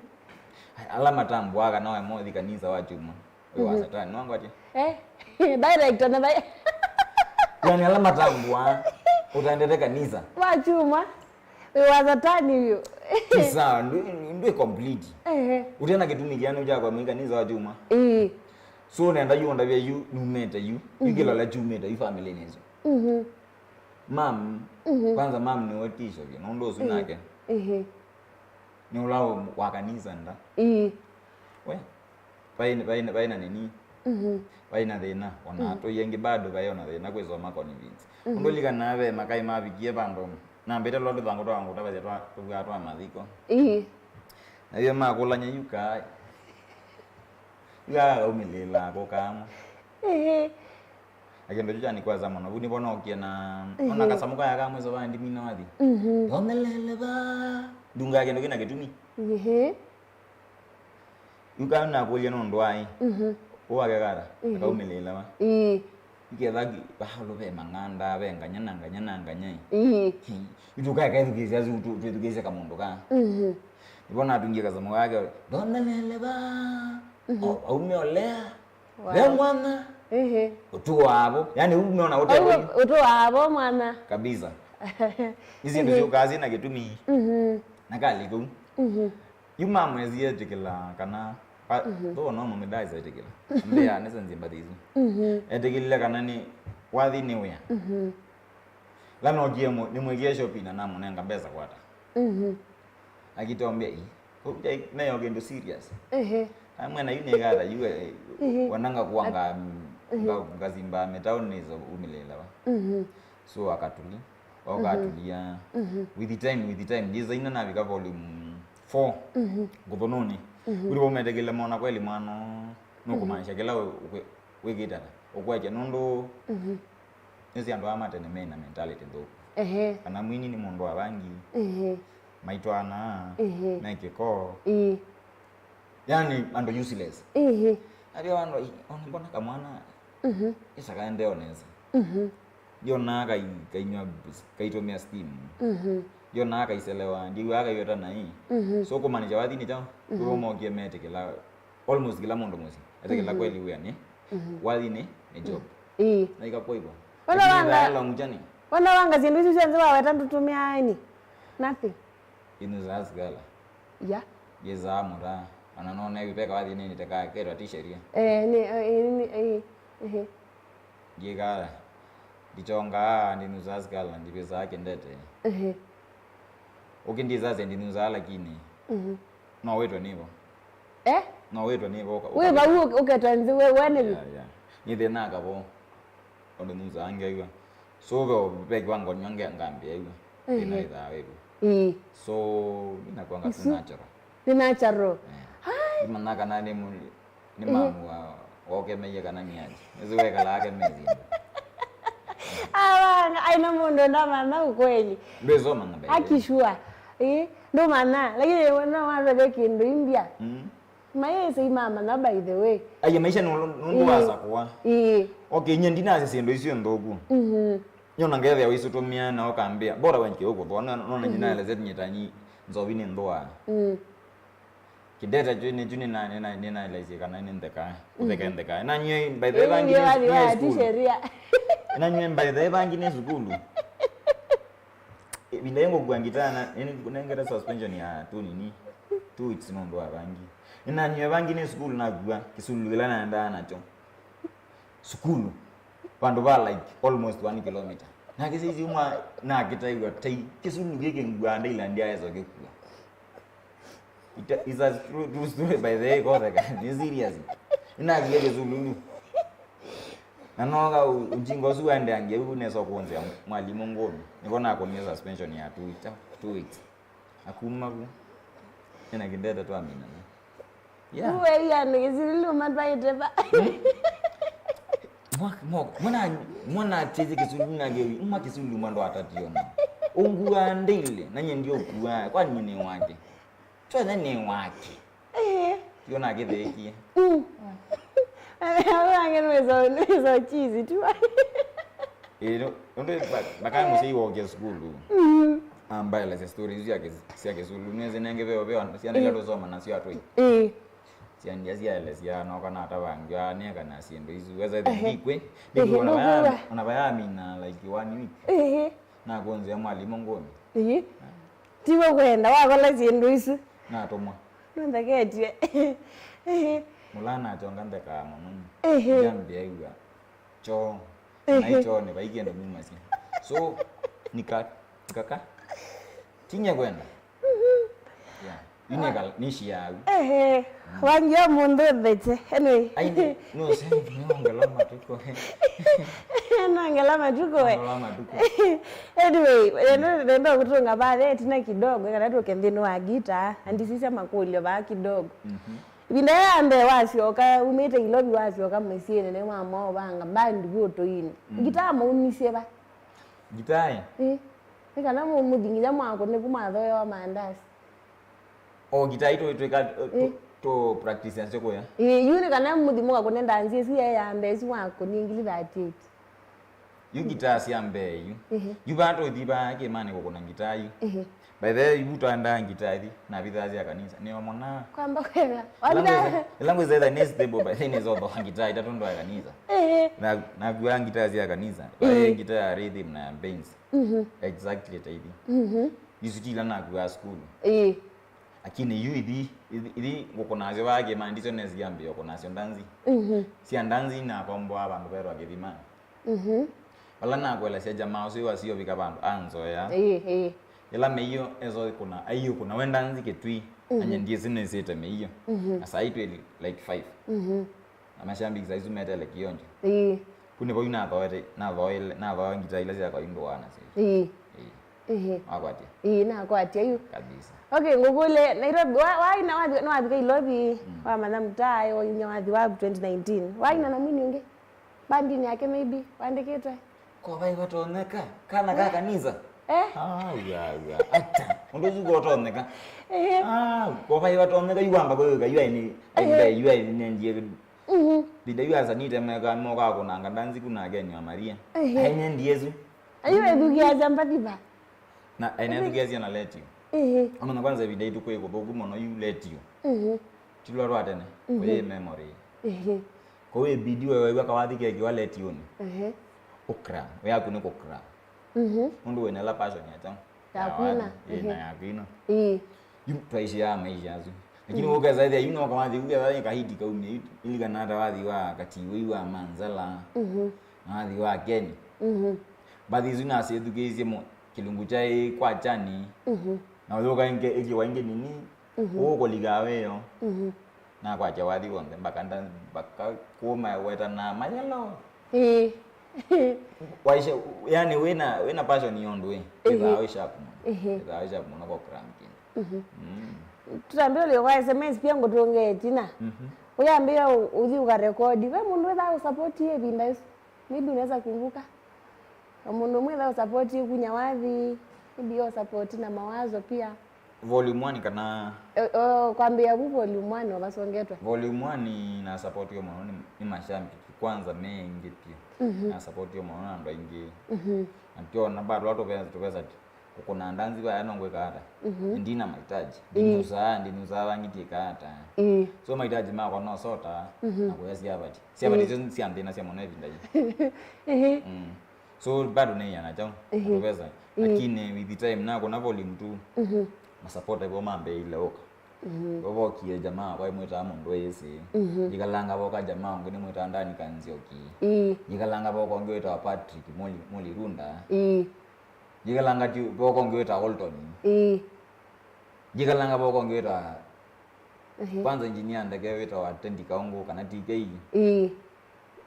Ala matambũaa kana waĩ mothi kanisa wa kyumwa. Wĩ wa, mhm, Satani, nĩwangwatie? Eh, direct, ona vai. Yani, ala matambũaa, ũtaendete kanisa. Wa kyumwa. Wĩ wa Satani vyũ. Ti sawa, ndwĩ, ndwĩ complete. Ehe. Ũtena kĩtumi kĩanu kya kwa mwĩ kanisa wa kyumwa. Ĩĩ. So, nenda yu ũndavya yu, numĩte yu. Mhm. Yu kĩlole kyumĩte yu family-inĩ ĩsu. Mhm. Mam, mhm, kwanza mam nĩwe tisho vyũ, nũndũ ũsu, ĩĩ, nake. Ĩĩ. Nĩ ũla wa kanisa nda. Ĩĩ. We, vai, vai, vai na nini? Mhm. Vai na thĩna. Ona, mhm, atũi angĩ bado vai ona thĩna kwĩsoma convince. Mhm. Ũndũ likanaa ve makai mavikie vandũ. Nambĩte lwa tũthangũ twa ngũta vasya twa, tũvwaa twa mathiko. Ĩĩ. Na yo makũlany'a yu kaĩ. Yu akaumĩlĩĩla kũkaamwa. Ĩĩ. Na kĩndũ kyu kyanikwaza mũno. Vu nĩvo nookie na, mhm, ona kasamũ kaya ka mwĩso va ndimi na wathi. Mhm. Ndonelele va. Ndungaa kĩndũ kĩna kĩtumi. Ĩĩ. Yu kana nakũlya nũndũ waĩ. Mhm. Ũwake kata, mhm, akaumĩlĩĩla va. Ĩĩ. Iketha ki-, vaũlũ ve mang'anda, ve nganya na nganya na nganya ĩ. Ĩĩ. Ĩ, yu tũkaeka ĩthukĩĩsya asu, tũ-, twĩthukĩĩsya kamũndũ kaa. Mhm. Nĩvo natungie kasamũ kake, ndonelele va. Mhm. O, aume olea. Wow. Ve mwana. Ehe. Ũtũaa vo. Yani, ũu meona ũtee vo yu. Ũtũaa vo mwana. Kabisa. Isi syĩndũ, ehe, syũkaa syĩ na kĩtumi. Mhm. Na kalĩ kũu. Mhm. Yu mamwesie etĩkĩla kana, pa-, mhm, though no mũmĩdaisa etĩkĩla. Mbĩa nĩsenzie mbathi isu. Mhm. Etĩkĩlile kana nĩ wathi nĩ wĩa. Mhm. La nokie mũ-, nĩmwĩkie shopping na namũnenga mbesa kwata. Mhm. Akitombea, "Ĩ, kũu kyai, neyo kĩndũ serious." Ehe. Amwe na yu nĩgatha yu, eh, ehe, wananga kuanga, at-, ehe, nga-, ngazimba mĩtaũnĩ nĩzo umĩlĩĩla va. Mhm. So akatuli, oka, mhm, atulia. Mhm. With the time, with the time, ndiza ina navika volume four, mhm, ngũthũnũnĩ. Mhm. Ũrĩ vau metekele mona kweli mwana, mhm, nũkũmaanisha kĩla wĩ-, wĩ-, wĩkĩte ata, ũkwetya nũndũ, mhm, nĩsĩ andũ aa ma tene me na mentality nthũku. Ehe. Kana mwini nĩ mũndũ wa vangi. Ehe. Maitwaanaa, ehe, me kĩko. Ĩĩ. Yani, andũ useless. Ĩhĩ. Avya andũ, "Ai, ona mbona kamwana, mhm, isakaendeo nesa." Mhm. Ndionaa kai-, kainywa, kaitũmĩa steam. Mhm. Ndionaa kaiselewa, ndiw'aa kaiweta naĩ. Mhm. So, kũmaanisha wathinĩ kyaũ, mhm, kwĩvo mokie metĩkĩla, almost kĩla mũndũ mũsyĩ etĩkĩla, mhm, kweli wĩa nĩ, mhm, wathinĩ nĩ job. Ĩĩ. Na ikakwaivo. Wana lakini wanga, that long journey. Wana wanga syĩndũ isu syonthe waweta ndũtũmĩaa any? Nothing. Inu za sigala. Ya. Ye za mũta. Ona nona yu peka wathi nini teka ketwa tisheria. Eh, ni, eh, ni, eh, eh. Ngikala. Ndichonga ndinu za sigala ndivyo za kendete. Eh. Ukindiza ze ndinu za lakini. Mhm. No wetwa nivo. Eh? No wetwa nivo. Wĩ vau ũketwa nzĩ we, we nĩ vi? Yeah, yeah. Nĩ thĩna kavo. Ũndũ nunzaa ngeew'a. So, ve, ve kiwango nywa nge-, ngambĩĩaw'a. Ehe. Thĩna wĩthaa wĩvo. Ĩĩ. So, ninakwanga tu natural. Nĩ natural. Eh. Hai. Imanya kana nĩ mu-, nĩ, ehe, mamu wa, wokemeie kana nĩ aje. Nĩsĩ wekalaa kemezi. Awanga, aina mũndũ ndamanya ukweli. Ndwĩsoma ng'ambe. Akishua. Ĩĩ, ndũmanya. Lakini no waveve kĩndũ imbya. Mm. Mayĩsĩ imamanya, by the way. Aiye, maisha nũndũ, nũndũ, ĩĩ, wasakũa. Ĩĩ. Okay, nye ndinasya syĩndũ isu nthũku. Mhm. Nyona ngethĩa wĩsũtũmĩa na ũkambĩa. Bora wenje ũkũthũa, no, no, mhm, nyinaelezet nyetanyi nzovi nĩ nthũa. Mm. Kĩndeta kyu nĩ kyu nĩna, nĩna, nĩnaelesye kana nĩ ntheka. Kũtheka, mhm, ntheka. Na nyie by the way, ĩĩ, vangi nĩ, wathi nĩ wa school. Sheria. Na nyie by the way, vangi nĩ sukulu. Ĩvinda yĩ ngũkua ngitaa na, nĩ-, nĩnengete suspension ya two nini, two weeks nũndũ wa vangi. Nĩnanyue vangi nĩ sukulu nakua kĩsululu kĩla naendaa nakyo. Sukulu. Vandũ va, like, almost one kilometer. Na kĩsisi uma nakĩtaĩw'a tei. Kĩsululu kĩkĩ nguaa ndaila ndiaesa kĩkua. It, it's a true, true story by the way, kotheka. Nĩ serious. Nĩnakuie kĩsululu. Na noka u-, ujinga ũsu waendeangie u nesa kũnzĩa mwalimũ ngũmi. Nĩvo nakũnie suspension ya two weeks, two weeks. Akuma vu. Ena kĩndete twaminana. Yeah. Uwe ya nĩ kĩsululu matwaĩte va? Hmm? Mwa-, mwa-, mwana, mwana atĩte kĩsululu na ngewi, mwa kĩsululu mwando atationa. Ũnguaa ndĩile, na nye ndiũkuaa, kwani nĩ wake. Twene nĩ wake. Ĩĩ. Yo nake thekie. Mm. Wake nĩwĩso, nĩwĩso cheese tu. Ĩĩ, no, nũndũ ba-, bakaya mũsyai woke sukulu. Mm. Ambaelesya story isu sya kĩ-, sya kĩsulu. Nĩwĩsĩ nenge veo, veo, syana ila, ĩĩ, tũsoma nasyo atũi. Ĩĩ. Syandia syaelesya, noka natavangiwa, nĩeka na syĩndũ isu. Wesa, ehe, ndikwĩ, ehe, ndikwĩ, ona vaya, ndũkuwa, ona vayamina, like, one week. Ehe. Nakũnzĩa mwalimũ ngũmi. Ĩĩ. Tiwe kwenda, wakola syĩndũ isu. Natũmwa. Nũntheketye. Ĩĩ. Mũla nakyonga nthekaa mũno. Ĩĩ. Yambĩaiw'a choo. Ĩĩ. Nai choonĩ vai kĩndũ mumasya. So, nika-, nikaka. Tinye kwenda. Yeah. Yu nĩkala, nĩshiaa. Ehe. Wangia mũndũ theche. Anyway. Ai, nĩ, nũsĩ, nĩongela matukũ. Nongela matukũ we. Nongela matukũ. Anyway, nenda, nenda kũtũnga vaa ĩtina kidogo, kana tũke nthĩnĩ wa guitar, na ndisisya makũlyo vaa kidogo. Mhm. Ĩvinda ya mbee wasyoka, umĩte Ilovi wasyoka mũsyĩnĩ, nĩ mama ũvanga band vu ũtũinĩ. Mm. Guitar maumisye va? Guitar ĩ? Ĩ. Nĩ kana mũmũthi nginya mwakũnĩku mwathoewa maandasi. O ngitaa ii tũ-, twĩka, tũ-, ĩ, tũ practice nasyo kũya. Ĩ, yu nĩ kana mũthi mũkakũne ndanzi ĩsu yaĩ ya mbee ĩsu mwakũnie ngili thirty-eight. Yu ngitaa sya mbee yu. Ĩhĩ. Yu vaa tũthi vaa kĩmanĩ kũkũna ngitaa yu. Ĩhĩ. By the way, yu twaendaa ngitaa ithi, na vithaa sya kanisa. Nĩo mona. Kwamba kwega. Ĩla ngwĩsa, ĩla ngwĩsa ĩtha nĩ stable, by the way, nĩsothoa ngitaa itatũ ndwa ya kanisa. Ĩhĩ. Na, nakuaa ngitaa sya kanisa. Ĩhĩ. Vaĩ ngitaa ya rhythm na ya bass. Mhm. Exactly, taithi. Mhm. Isu ti ila nakuaa sukulu. Ĩĩ. Lakini yu ithi, ithi, ithi ngũkũnasyo vaa kĩmani, ndicho nesi yambĩĩa ũkũnasyo ndanzi. Mhm. Sya ndanzi nakomboa vandũ vetwa Kĩthimani. Mhm. Vala nakuelesya jamaa ũsu wasio vika vandũ anzoea. Ĩĩ, ĩĩ. Ĩla mĩio eso kũna, aiũkũna we ndanzi kĩtui, mhm, anye ndiĩsĩ nĩsĩte mĩio. Mhm. Na saa hii twĩ like five. Mhm. Na mashabiki saa isu metele kĩonjo. Ĩĩ. Ku nĩ vau nathoete, nathoile, nathoa ngita ila sya kawaida wana sio. Ĩĩ. Ĩĩ. Ĩĩ. Wakwatia. Ĩĩ, nakwatia yu. Kabisa. Okay, ngũkũlye, Nairobi, wa, waina wathi, nĩwavika Ilovi, mm, wamanya mũtae, wainya wathi wa twenty nineteen. Waina na mwini ũngĩ? Bandini yake maybe, wandĩkĩtwe? Kwa vai vatonyeka, kana ka kanisa? Eh? Ah, ya, ya. Ata. Ũndũ ũsu kotonyeka. Ehe. Ah, kovai vatonyeka yu wamba kwĩw'ĩka yu aini. Ehe. Aimbe yu aini nendie. Mhm. Vinda yu asanite meka moka kunanga ndanzi kuna Ken wa Maria. Ehe. Aine ndiesu. Ayu ethukiasya mbathi va. Na aine ethukiasya na letio. Ehe. Amana kwanza vinda itu kwĩ kuthuku mono yu letio. Mhm. Tilwa twa tene. Mhm. Kũyĩ memory. Ehe. Kwa hiyo ibidi wewe waka wathi kekiwa letioni. Ehe. Ukra. Yaku ni kukra. Mhm. Nũndũ wĩna ĩla passion ya kyaũ? Ya kwina. Ĩĩ, na ya kwina. Ĩĩ. Yu twaishiaa maisha asu. Lakini ũkesa ĩthĩa yu no kawathi, ũkesa ĩ kahiti kaumie, yu ilikana hata wathi wa Katiwei wa Manzala, mhm, na wathi wa Ken. Mhm. Mbathi isu nasĩthukĩĩsye mo kĩlungu kyaĩ kwa chani, mhm, na ũyũka ĩngĩ ĩkiwa ĩngĩ nini, mhm, ũũ kũlikaa wĩyo. Mhm. Nakwatya wathi w'onthe, mpaka nda-, mpaka kũma wetana mayelo. Ĩĩ. Waisha, yani, wĩna, wĩna passion ya ũndũ ĩ, ĩĩ, ĩthaa wĩ sharp mũno. Ĩĩ. Ĩthaa wĩ sharp mũno kwa cranking. Mhm. Mm. Tutambĩlĩlye kwa S M S pia ngũtũngĩe ĩtina. Mhm. Ũyambĩĩa ũ-, ũthi ũkarekodi. Ve mũndũ wĩthaa ũsapoti ĩvinda ĩsu? Maybe unaweza kumbuka. O mũndũ ũmwe ĩthaa ũsapoti kunya wathi, maybe ũsapoti na mawazo pia. Volume one kana? Eh, oh, kwambĩĩa vu volume one o vasongetwe. Volume one nasapotiwe mũno nĩ, nĩ mashabiki kwanza me aingĩ pia. Mhm. Nasapotiwe mũno na andũ aingĩ. Mhm. Na ndio na bado watu pesa, tupesa kũkũna ndanzi vaya no ngwĩka ata? Mhm. Ndina mahitaji. Ĩĩ. Ndinusaa, ndinusaa vangĩtie ata? Ĩĩ. So mahitaji makwa no sota, mhm, na kũya syavati. Syavati, ĩĩ, syo sya nthĩna sya mũno ĩvinda yĩĩ. Ĩĩ. Mm. So bado nĩiana kyaũ? Ĩĩ. Tupesa. Ĩĩ. Lakini with the time nakũna volume two, mhm, masapota vo mambĩĩile ũka. Mhm. Vo vokie jamaa kwa imwĩtaa mũndũ ĩsĩ. Mhm. Yikalanga voka jamaa ũngĩ nĩmwĩtaa Ndani Kanzioki. Ĩĩ. Yikalanga voka ũngĩ wĩtawa Patrick Moli-, Molirunda. Ĩĩ. Yikalanga ti voka ũngĩ wĩtawa Olton. Ĩĩ. Yikalanga voka ũngĩ wĩtawa, ehe, kwanza engineer ndeke wĩtawa Tendi Kaungu kana T K. Ĩĩ.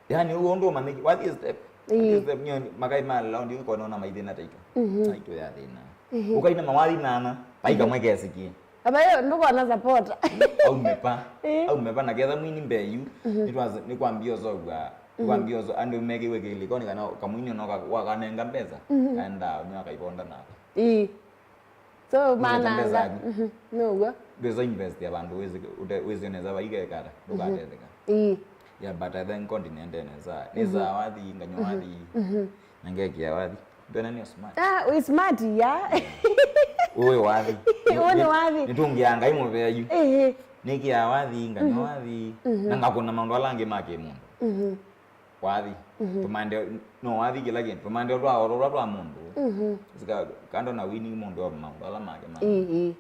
Yani, ũguo ũndũ ũmanyĩki, wathi step. Ĩĩ. Wathi step, nyo makai ma laundi ũkona ona maithĩna taito. Mhm. Taito ya thĩna. Ĩĩ. Ũkaina mawathi nana, vai kamwe kesĩkie. Abayo, ndũkona supporter. Aume pa. Ĩĩ. Aume pa, na ketha mwini mbeyu, mhm, nĩtwaza-, nĩkwambia ũzovwa, mhm, nĩkwambia ũzo-, andũ mekĩwe kĩlikoni kana kamwini no ka-, wakanenga mbesa, mhm, kaenda, nyo akaibonda nako. Ĩĩ. So, maana anga. Mhm, nũw'o. Ndwĩsa invest ya vandũ wĩsĩ, ũte-, wĩsĩ nesa vai kekata, mhm, ndũkatetheka. Ĩĩ. Yeah, but I thank God nĩendee nesa. Mhm. Nesa wathi, nganywa, mhm, wathi. Mhm. Na ngekia wathi. Ndwena nĩ smart. Ah, wĩ smart, ya. Yeah. Ũĩ wathi. Ũĩ nĩ wathi. Nĩtũngĩa Ngai mũvea yu. Ĩĩ. Nĩkĩa wathi, nganywa, mhm, wathi. Mhm. Na ngakũna maũndũ ala angĩ ma kĩmũndũ. Mhm. Wathi. Mhm. Tũmaendeeo, no wathi kĩla kĩndũ. Tũmaendeeo twa oro twa, twa mũndũ. Mhm. Sika, kando na winning mũndũ wa maũndũ ala make ma. Ĩĩ, ĩĩ.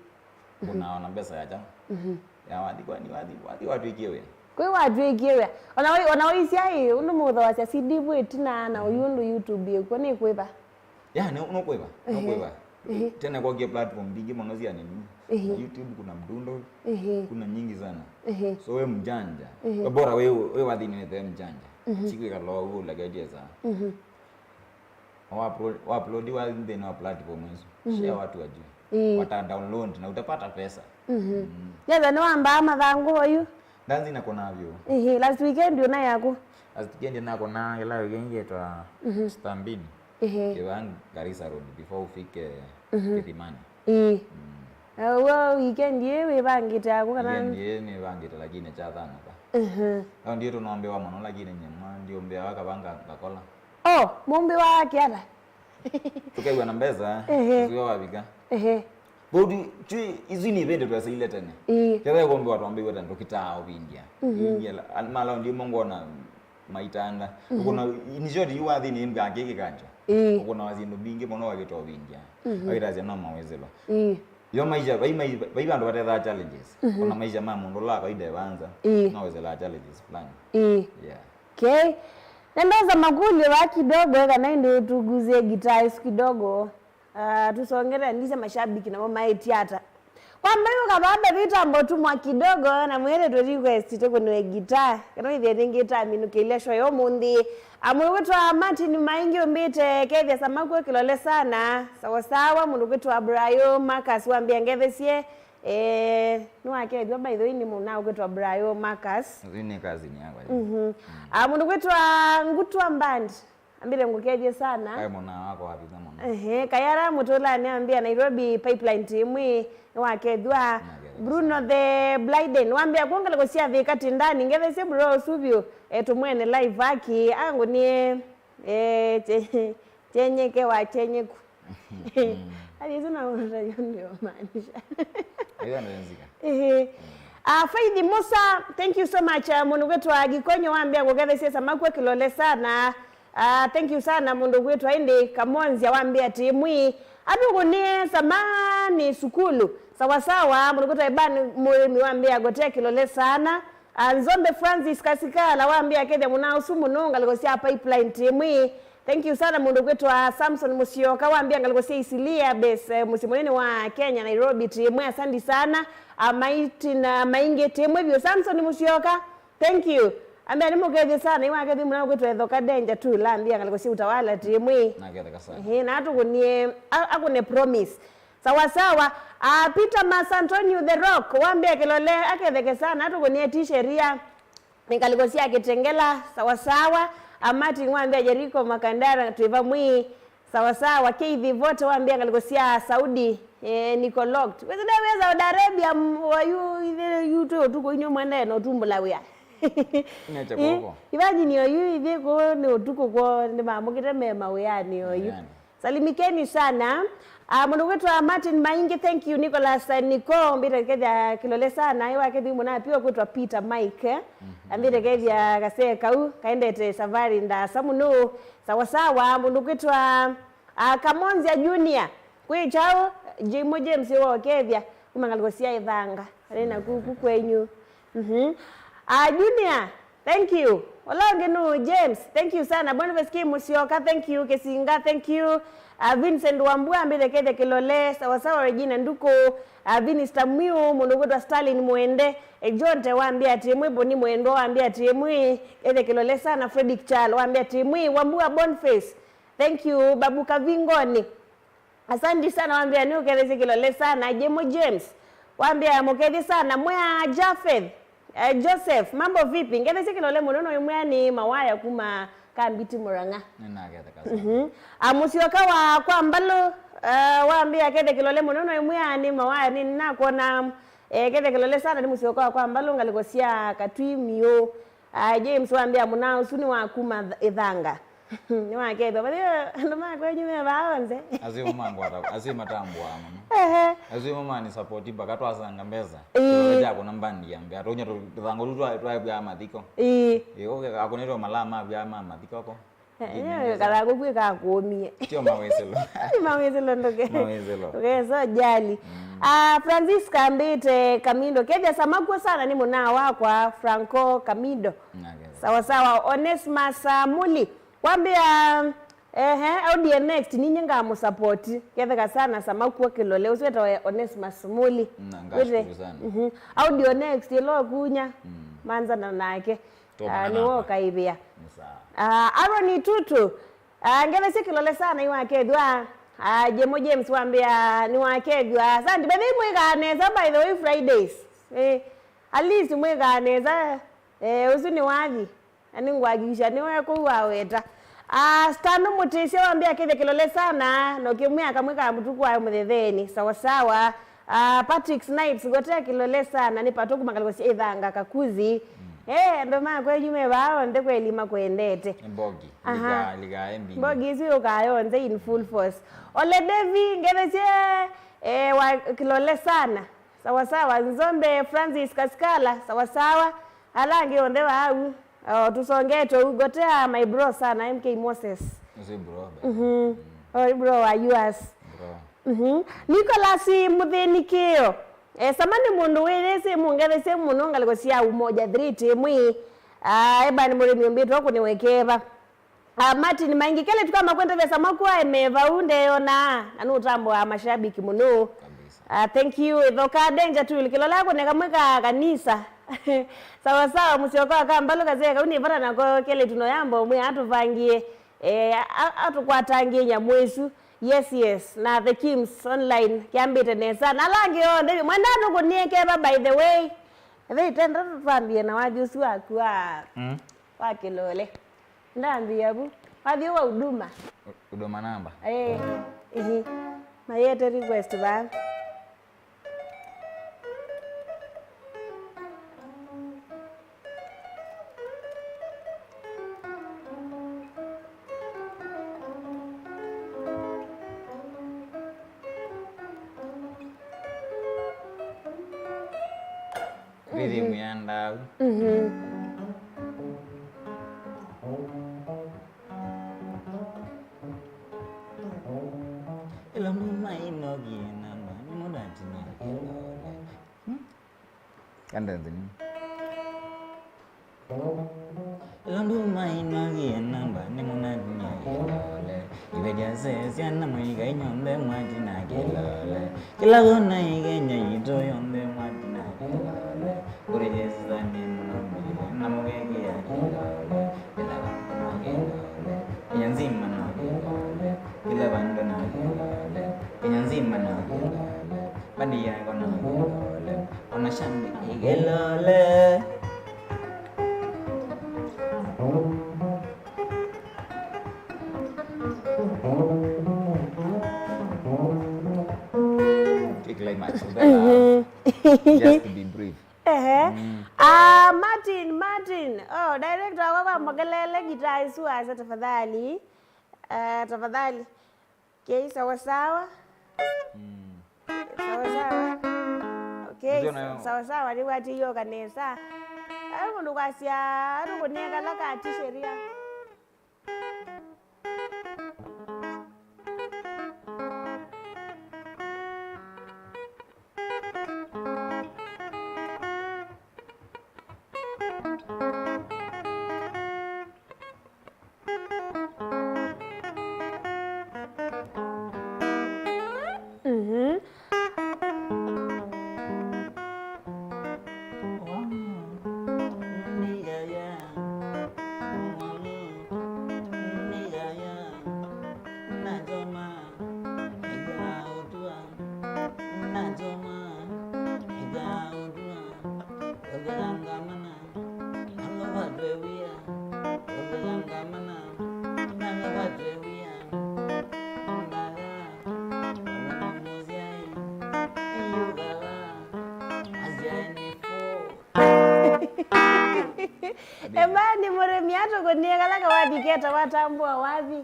Kũnaona mbesa ya kyaũ? Mhm. Ya wathi, kwani wathi, wathi watwĩkie wĩa. Kwĩ watwĩkie wĩa. Ona wai-, ona waisya ĩ, ũndũ mũtho wasya C D vu ĩtina na ũyu ũndũ YouTube ĩkw'o nĩ kwĩva. Ya, nĩ, nũkwĩva, ehe, nũkwĩva. Ehe. Tene kwokie platform mbingĩ mũno sya nini. Ehe. Kuna YouTube, kuna Mdundo, ehe, kuna nyingi sana. Ehe. So we mjanja. Ehe. We bora we, we wathi nĩ wĩthĩe mjanja. Mhm. Sikwĩkala ũu ũleketie saa. Mhm. Wa upload, wa upload wa nthĩnĩ wa platform isu. Mhm. Share watu wajue. Ĩĩ. Wata download na utapata pesa. Mhm. Mm. Nĩw'o nĩwambaa mathangũ oyu. Ndanzi nakũna vyũ. Ĩĩ, last weekend ũna yaku. Last weekend nakũna ĩla ĩngĩ yĩtwa, mhm, Stambini. Ĩĩ. Kĩvaa Garissa Road before ufike, mhm, Kĩthimani. Ĩĩ. Mm. Na ũw'o weekend ĩĩ wĩvangĩte yaku kana? Weekend ĩĩ nĩvangĩte lakini kyathanũka. Mhm. Leo ndiĩ tũnombĩwa mũno lakini nyemwa ndiũmbĩawa kavanga ngakola. Oh, mũmbĩwa kĩata? Tũkew'a na mbesa, ehe, nĩsyo wavika. Ehe. Vau tu, tu, isu nĩ ivĩndĩ twesaile tene. Ĩĩ. Ketha ĩkombiwa twambĩiwe tene tũkitaa ũvindya. Mhm. Ũvindya la-, an-, malaundi ĩmwe ngwona maitanda. Mhm. Ũkũna, in short, yu wathi nĩ mbwa kĩ kĩkanjo. Ĩĩ. Ũkũna wa syĩndũ mbingĩ mũno wakĩta ũvindya. Mhm. Wakĩtasya no mawĩsĩlwa. Ĩĩ. Yo maisha, vai, vai, vai vandũ vatethaa challenges. Mhm. Ona maisha ma mũndũ ũla wa kawaida evanza, ĩĩ, no wĩsĩlaa challenges fulani. Ĩĩ. Yeah. Okay. Nenda osa makũlyo va kidogo, eka na ĩndĩ ũtuguzie gitaa ĩsu kidogo. Ah, tusongere ndisya mashabiki namo maĩtye ata. Kwa mbaĩ ũkavaa David Ambotumwa kidogo, na mwĩre tũ request tũkũnĩwe gitaa. Kana wĩthĩe nĩ gitaa minũkĩlya show ya ũmũnthĩ. Amwe wĩtwa Martin Maingi ũmbĩte, kethya samakuo kĩlole sana. Sawa sawa, mũndũ kwĩtwa Brayo Marcus wambĩa ngethesye. Eh, nĩwakethwa by the way nĩ mũna kwĩtwa Brayo Marcus. Ũsu nĩ cousin yakwa. Mhm. Mm. Ah, mũndũ kwĩtwa Ngutwa Mbandi. Ambĩte ngũkethye sana. Kaĩ mũna wakwa wavitha mũno. Ehe, Kayara Mũtũlanĩ ambĩa Nairobi Pipeline team ĩ nĩwakethwa. Nakethwa Bruno sana. The Blyden wambĩa kw'o ngalĩko sya Thĩka Tindani, ngethesye bro ũsu vyũ, e, tũmwene live aki, angũnie, e, che-, chenyeke wa chenyeku. Athi isu na ũtayo ndio maanisha. Hiyo ndio nzika. Ehe. Ah, Faith Musa, thank you so much. Ah, mũndũ kwĩtwa Gikonyo wambĩa ngũkethesye Samakua kĩlole sana. Ah, thank you sana mũndũ kwĩtwa ĩndĩ Kamonzia wambĩa atĩ mwi atũkũnie samani sukulu. Sawa sawa, mũndũ kwĩtwa Iban Mũrĩmi wambĩa ngotea kĩlole sana. Ah, Nzombe Francis Kasikala wambĩa akethya mũna ũsu mũno ngalĩko sya Pipeline team ĩ. Thank you sana mũndũ kwĩtwa Samson Musyoka wambĩa ngalĩko sya Isilia Base, eh, mũsyĩ mũnene wa Kenya Nairobi team ĩ. Asante sana. Ah, Maitina Maingi team ĩ vyũ Samson Musyoka. Thank you. Ambĩa nĩ mũkethye sana, iwakethye mũna kwĩtwa Ethoka Danger tu, la ambĩa ngalĩko sya Utawala team ĩ. Naketheka sana. Ehe, na atũkũnie, a-, akũne promise. Sawa sawa. Ah, Peter Mas Antonio The Rock, wambĩa kĩlole aketheke sana, atũkũnie ti sheria. Nĩ ngalĩko sya Kitengela, sawa sawa. Ah, Martin wambĩa Jericho Makandara twĩ vamwe. Sawa sawa, Keith Vote wambĩa ngalĩko sya Saudi, eh, niko locked. Wĩsĩ nde wĩa Saudi Arabia, m-, oyu ithe yu twĩ ũtukũ inyuĩ mwendee na ũtumbũla wĩa. Nĩkyo kũkũ. Ivanyi nĩ oyu ithe kũ nĩ ũtukũ kwoo nĩmamũkĩte me mawĩanĩ oyu. Wĩanĩ. Salimikeni sana. Ah, mũndũ kwĩtwa Martin Maingi, thank you. Nicholas, eh, Niko, mbĩte kethya kĩlole sana. Ĩwa kethi mũna pia kwĩtwa Peter Mike. Ambĩte kethya kasee kau, kaendete savari ndasa mũno. Sawa sawa, mũndũ kwĩtwa Ah, Kamonzia Junior, kwĩ kyaũ, Jimo James wokethya, kuma ngalĩko sya Ĩthanga, arĩ na kuku kwenyu. Mhm. Ah, Junior, thank you. Ũla ũngĩ nũ James, thank you sana. Boniface K Musyoka, thank you. Kĩsinga, thank you. Ah, Vincent Wambua, ambĩte kethya kĩlole, sawa sawa. Regina Nduku, ah, Vinista Mwiu, mũndũ kwĩtwa Stalin Mwende, eh, Jonte wambĩa atĩ mwi, Boni Mwendwa wambĩa atĩ mwi, ethya kĩlole sana. Fredrick Chalo wambĩa atĩ mwi, Wambua Boniface, thank you, Babu Kavingoni. Asanti sana, wambĩa nĩũkethesye kĩlole sana. Jemo James, wambĩa mũkethye sana. Mwea Japheth, eh, Joseph, mambo vipi? Ngethesye kĩlole mũno, no imwĩa nĩ Mawaya kuma Kambiti Murang'a. Nĩnaketheka sana. Mhm. Ah, Musyoka wa kwa Mbalu, eh, wambĩa kethe kĩlole mũno, no imwĩa nĩ Mawaya, nĩnakwona, eh, kethe kĩlole sana, nĩ Musyoka wa kwa Mbalu, ngalĩko sya Katwi Miũ. Ah, James wambĩa mũna ũsu nĩ wa kuma th-, Ĩthanga. Nĩwakethwa. Vathi andũ ma kwenyu me vaa onthe. Asyai mangwata, asyai matambũaa mũno. Ehe. Asyai mamanĩ support mpaka twasanga mbesa. Ĩĩ. Tũkya kũna mbandi ya mbea. Tũnya tũthango tũ twa twa vya mathiko. Ĩĩ. Ĩĩ, ũke akunĩtwe malaa ma vya ma mathiko ko. Eh, kathango kwĩ kakũmie. Tio mawĩsĩlo. Ni mawĩsĩlo ndoke. Mawĩsĩlo. Okay, so jali. Mm. Ah, Francisca ambĩte Kamindo. Kethya Samakua sana nĩ mũnaa wakwa Franco Kamindo. Naketheka. Sawa sawa. Onesmus, ah, Muli. Wambĩa, ehe, Audio Next, ninye ngamũsapoti. Ketheka sana Samakua kĩlole. Ũsu wĩtawa Onesmus Muli. Na, ngashukuru sana. Mhm. Audio Next, ĩla ũkunya, mm, manzana nake. Ah, nĩwe ũkaĩvĩa. Nĩ sawa. Ah, Aaron Itutu, ah, ngethesye kĩlole sana iwakethwa. Ah, Jemo James wambĩa nĩwakethwa. Asante. By the way, mwĩkaa nesa, by the way, Fridays. Eh, at least mwĩkaa nesa. Eh, ũsu nĩ wathi. Na nĩngũhakikisha nĩwe kũu waweta. Ah, Stano Mũtĩsya wambĩa kĩthe kĩlole sana, na ũkĩmwĩa kamwe ka mũtuku wa mũthetheni. Sawa sawa. Ah, Patrick Snipes, ngotea kĩlole sana, nĩ Pato kuma ngalĩko sya Ĩthanga Kakuzi. Mm. Eh, andũ ma kwenyu me vaa onthe kweli makwendete. Nĩ Mbogi. Aha. Liga, liga, M B. Mbogi isu yũkaa yonthe in full force. Ole Devi, ngethesye, eh, wa kĩlole sana. Sawa sawa, Nzombe Francis Kasikala, sawa sawa. Ala angĩ onthe vau, o, tũsongete ũu, ngotea my bro sana, M K Moses. Nĩ bro. Mhm. Mm. Oh, bro wa U S. Bro. Mhm. Nicholas Mũthĩnikĩo. Eh, sama nĩ mũndũ wĩyĩsĩ mũngethesie mũno ngalĩko sya Umoja three team ĩ. Ah, eba nĩ mũrĩmi ũmbĩtwe kũnĩwekeva. Ah, Martin Maingi, kelĩtu ka makwendethya Samakua me vau ndeyonaa, na nũtambũaa mashabiki mũno. Kabisa. Ah, thank you. Thoka Danger tu, kĩlole kũne kamwe ka kanisa. Sawa sawa, Mũsyoka wa Kambalu kazee kau nĩ vata nako kelĩtu no yambo mwe atũvangie, eh, a-, atũkwatangie nyamũ isu. Yes, yes. Na The Kims Online, kĩambĩte nesa. Na ala angĩ onthe, mwenda nũkũnie keva, by the way. Ethei tenda tũtwambie na wathi ũsu waku wa, mm, wa kĩlole. Ndambia vu. Wathi wa Huduma. Huduma namba. Eh, ihi. Mayete request vaa. Rhythm ya ndaũ. Mhm. Ĩla mũndũ mainokie namba, nĩ mũndũ atina kĩlole. Hmm? Kandenzini. Ĩla mũndũ mainokie namba, nĩ mũndũ atina kĩlole. Iveti asesya na mũika inyonthe mwatina kĩlole. Kĩla kona ĩ Kenya yitũ yonthe mwatina kĩlole. Kũrĩ Yesu nĩ mũnũmĩle na mũkekĩa kĩlole. Kĩla vandũ no kĩlole. Kenya nzima no kĩlole. Kĩla vandũ no kĩlole. Kenya nzima no kĩlole. Bandi yako no kĩlole. Ona shabiki kĩlole. Kĩ climax. Mhm. Just to be brief. Ehe. Mm. Ah, Martin, Martin. Oh, director wako kwa Mogelele guitar isu asa tafadhali. Ah, tafadhali. Okay, sawa sawa. Mm. Sawa sawa. Okay, ndio nayo. Sawa sawa, nĩwatiyoka nesa. Ayo mũndũ kwasya, ayo kũnengala ka ti sheria. Mhm. Emani mũrĩmi atũkũnie kala kawathi keta watambũa wathi.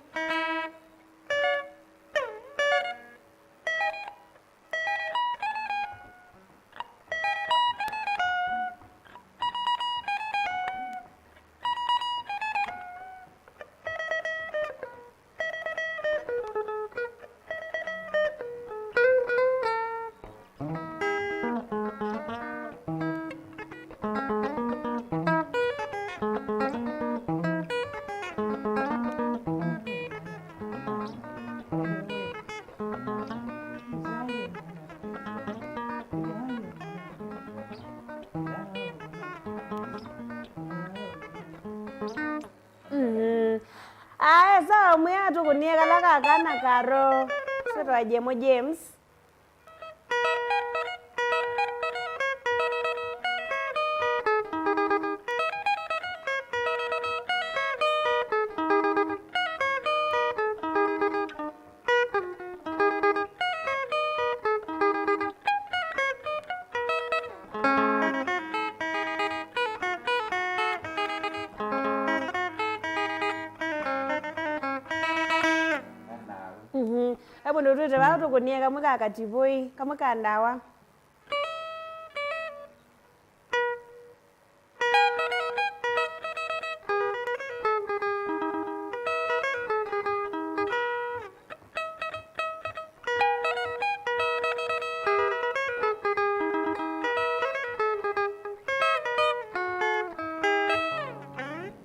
Mhm. Aya, sawa, mwĩa tũkũnie kala ka kana karo. Sitwa Jemo James. Mhm. Ebu ndũtwĩte vaa tũkũnie kamwe ka kativũi, kamwe ka ndawa.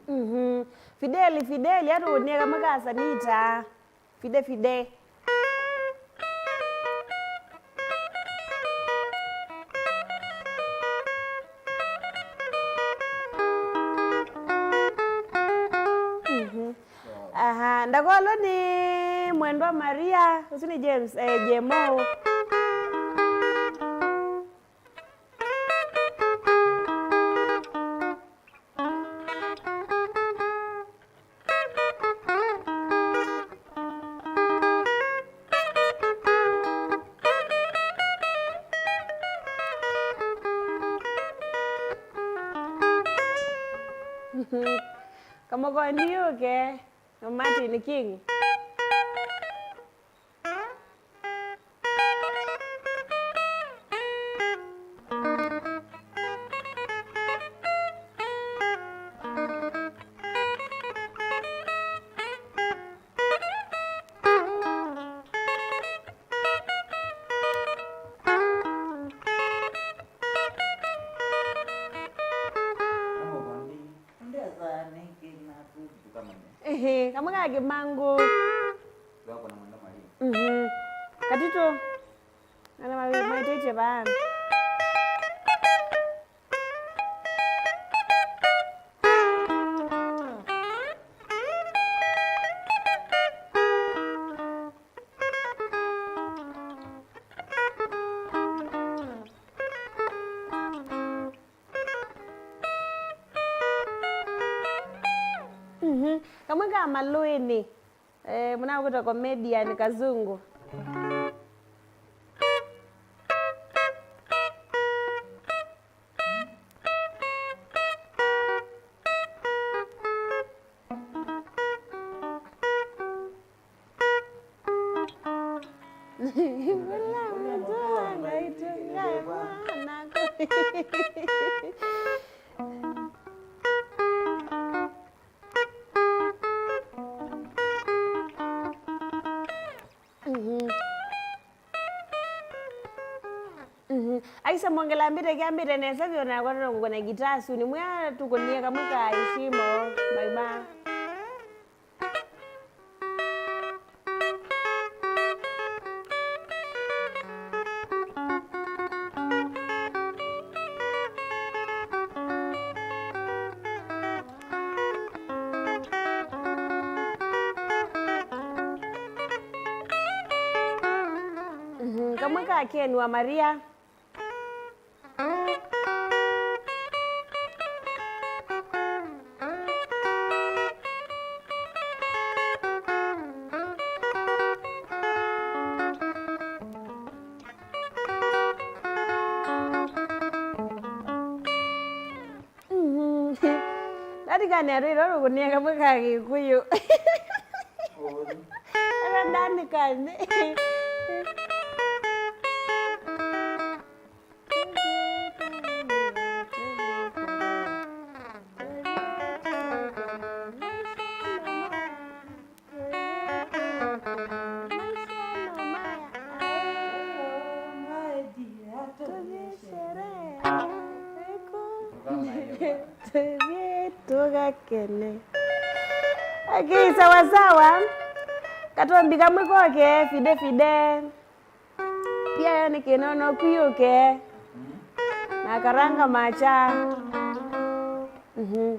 Mhm. Fideli, Fideli, atũkũnie kamwe ka Sanita. Fide, Fide. Mhm. Aha, ndakolwe nĩ mwendwa Maria, ũsu nĩ James, eh, Jemo. Kamũkondi yũke, no Martin King. Ĩhĩ, kamwe ka kĩmangũ. Mhm. Katitũ. Ana mawĩ maitĩtye vaa. Mhm. Kamwe ka malũĩnĩ. Eh, mũnakwĩtwa comedian Kazungu. Mhm. Mhm. Aisha, mwongela mbite kya mbite nesa vyũ, nakwa no ngũkũna gitaa soon. Mwĩa tũkũnie kamwe ka ishimo. Bye bye. Mhm, kamwe ka Ken wa Maria. Mhm. Ndatikane atwĩra ũkũnĩa kamwe ka Kĩkũyũ. Aka ndaandĩkane. Tũthiĩ tũgakene. Okay, sawa sawa. Katombi kamwe koke, fide fide. Pia yo nĩ kĩnono kũyũke. Na karanga macha. Mhm.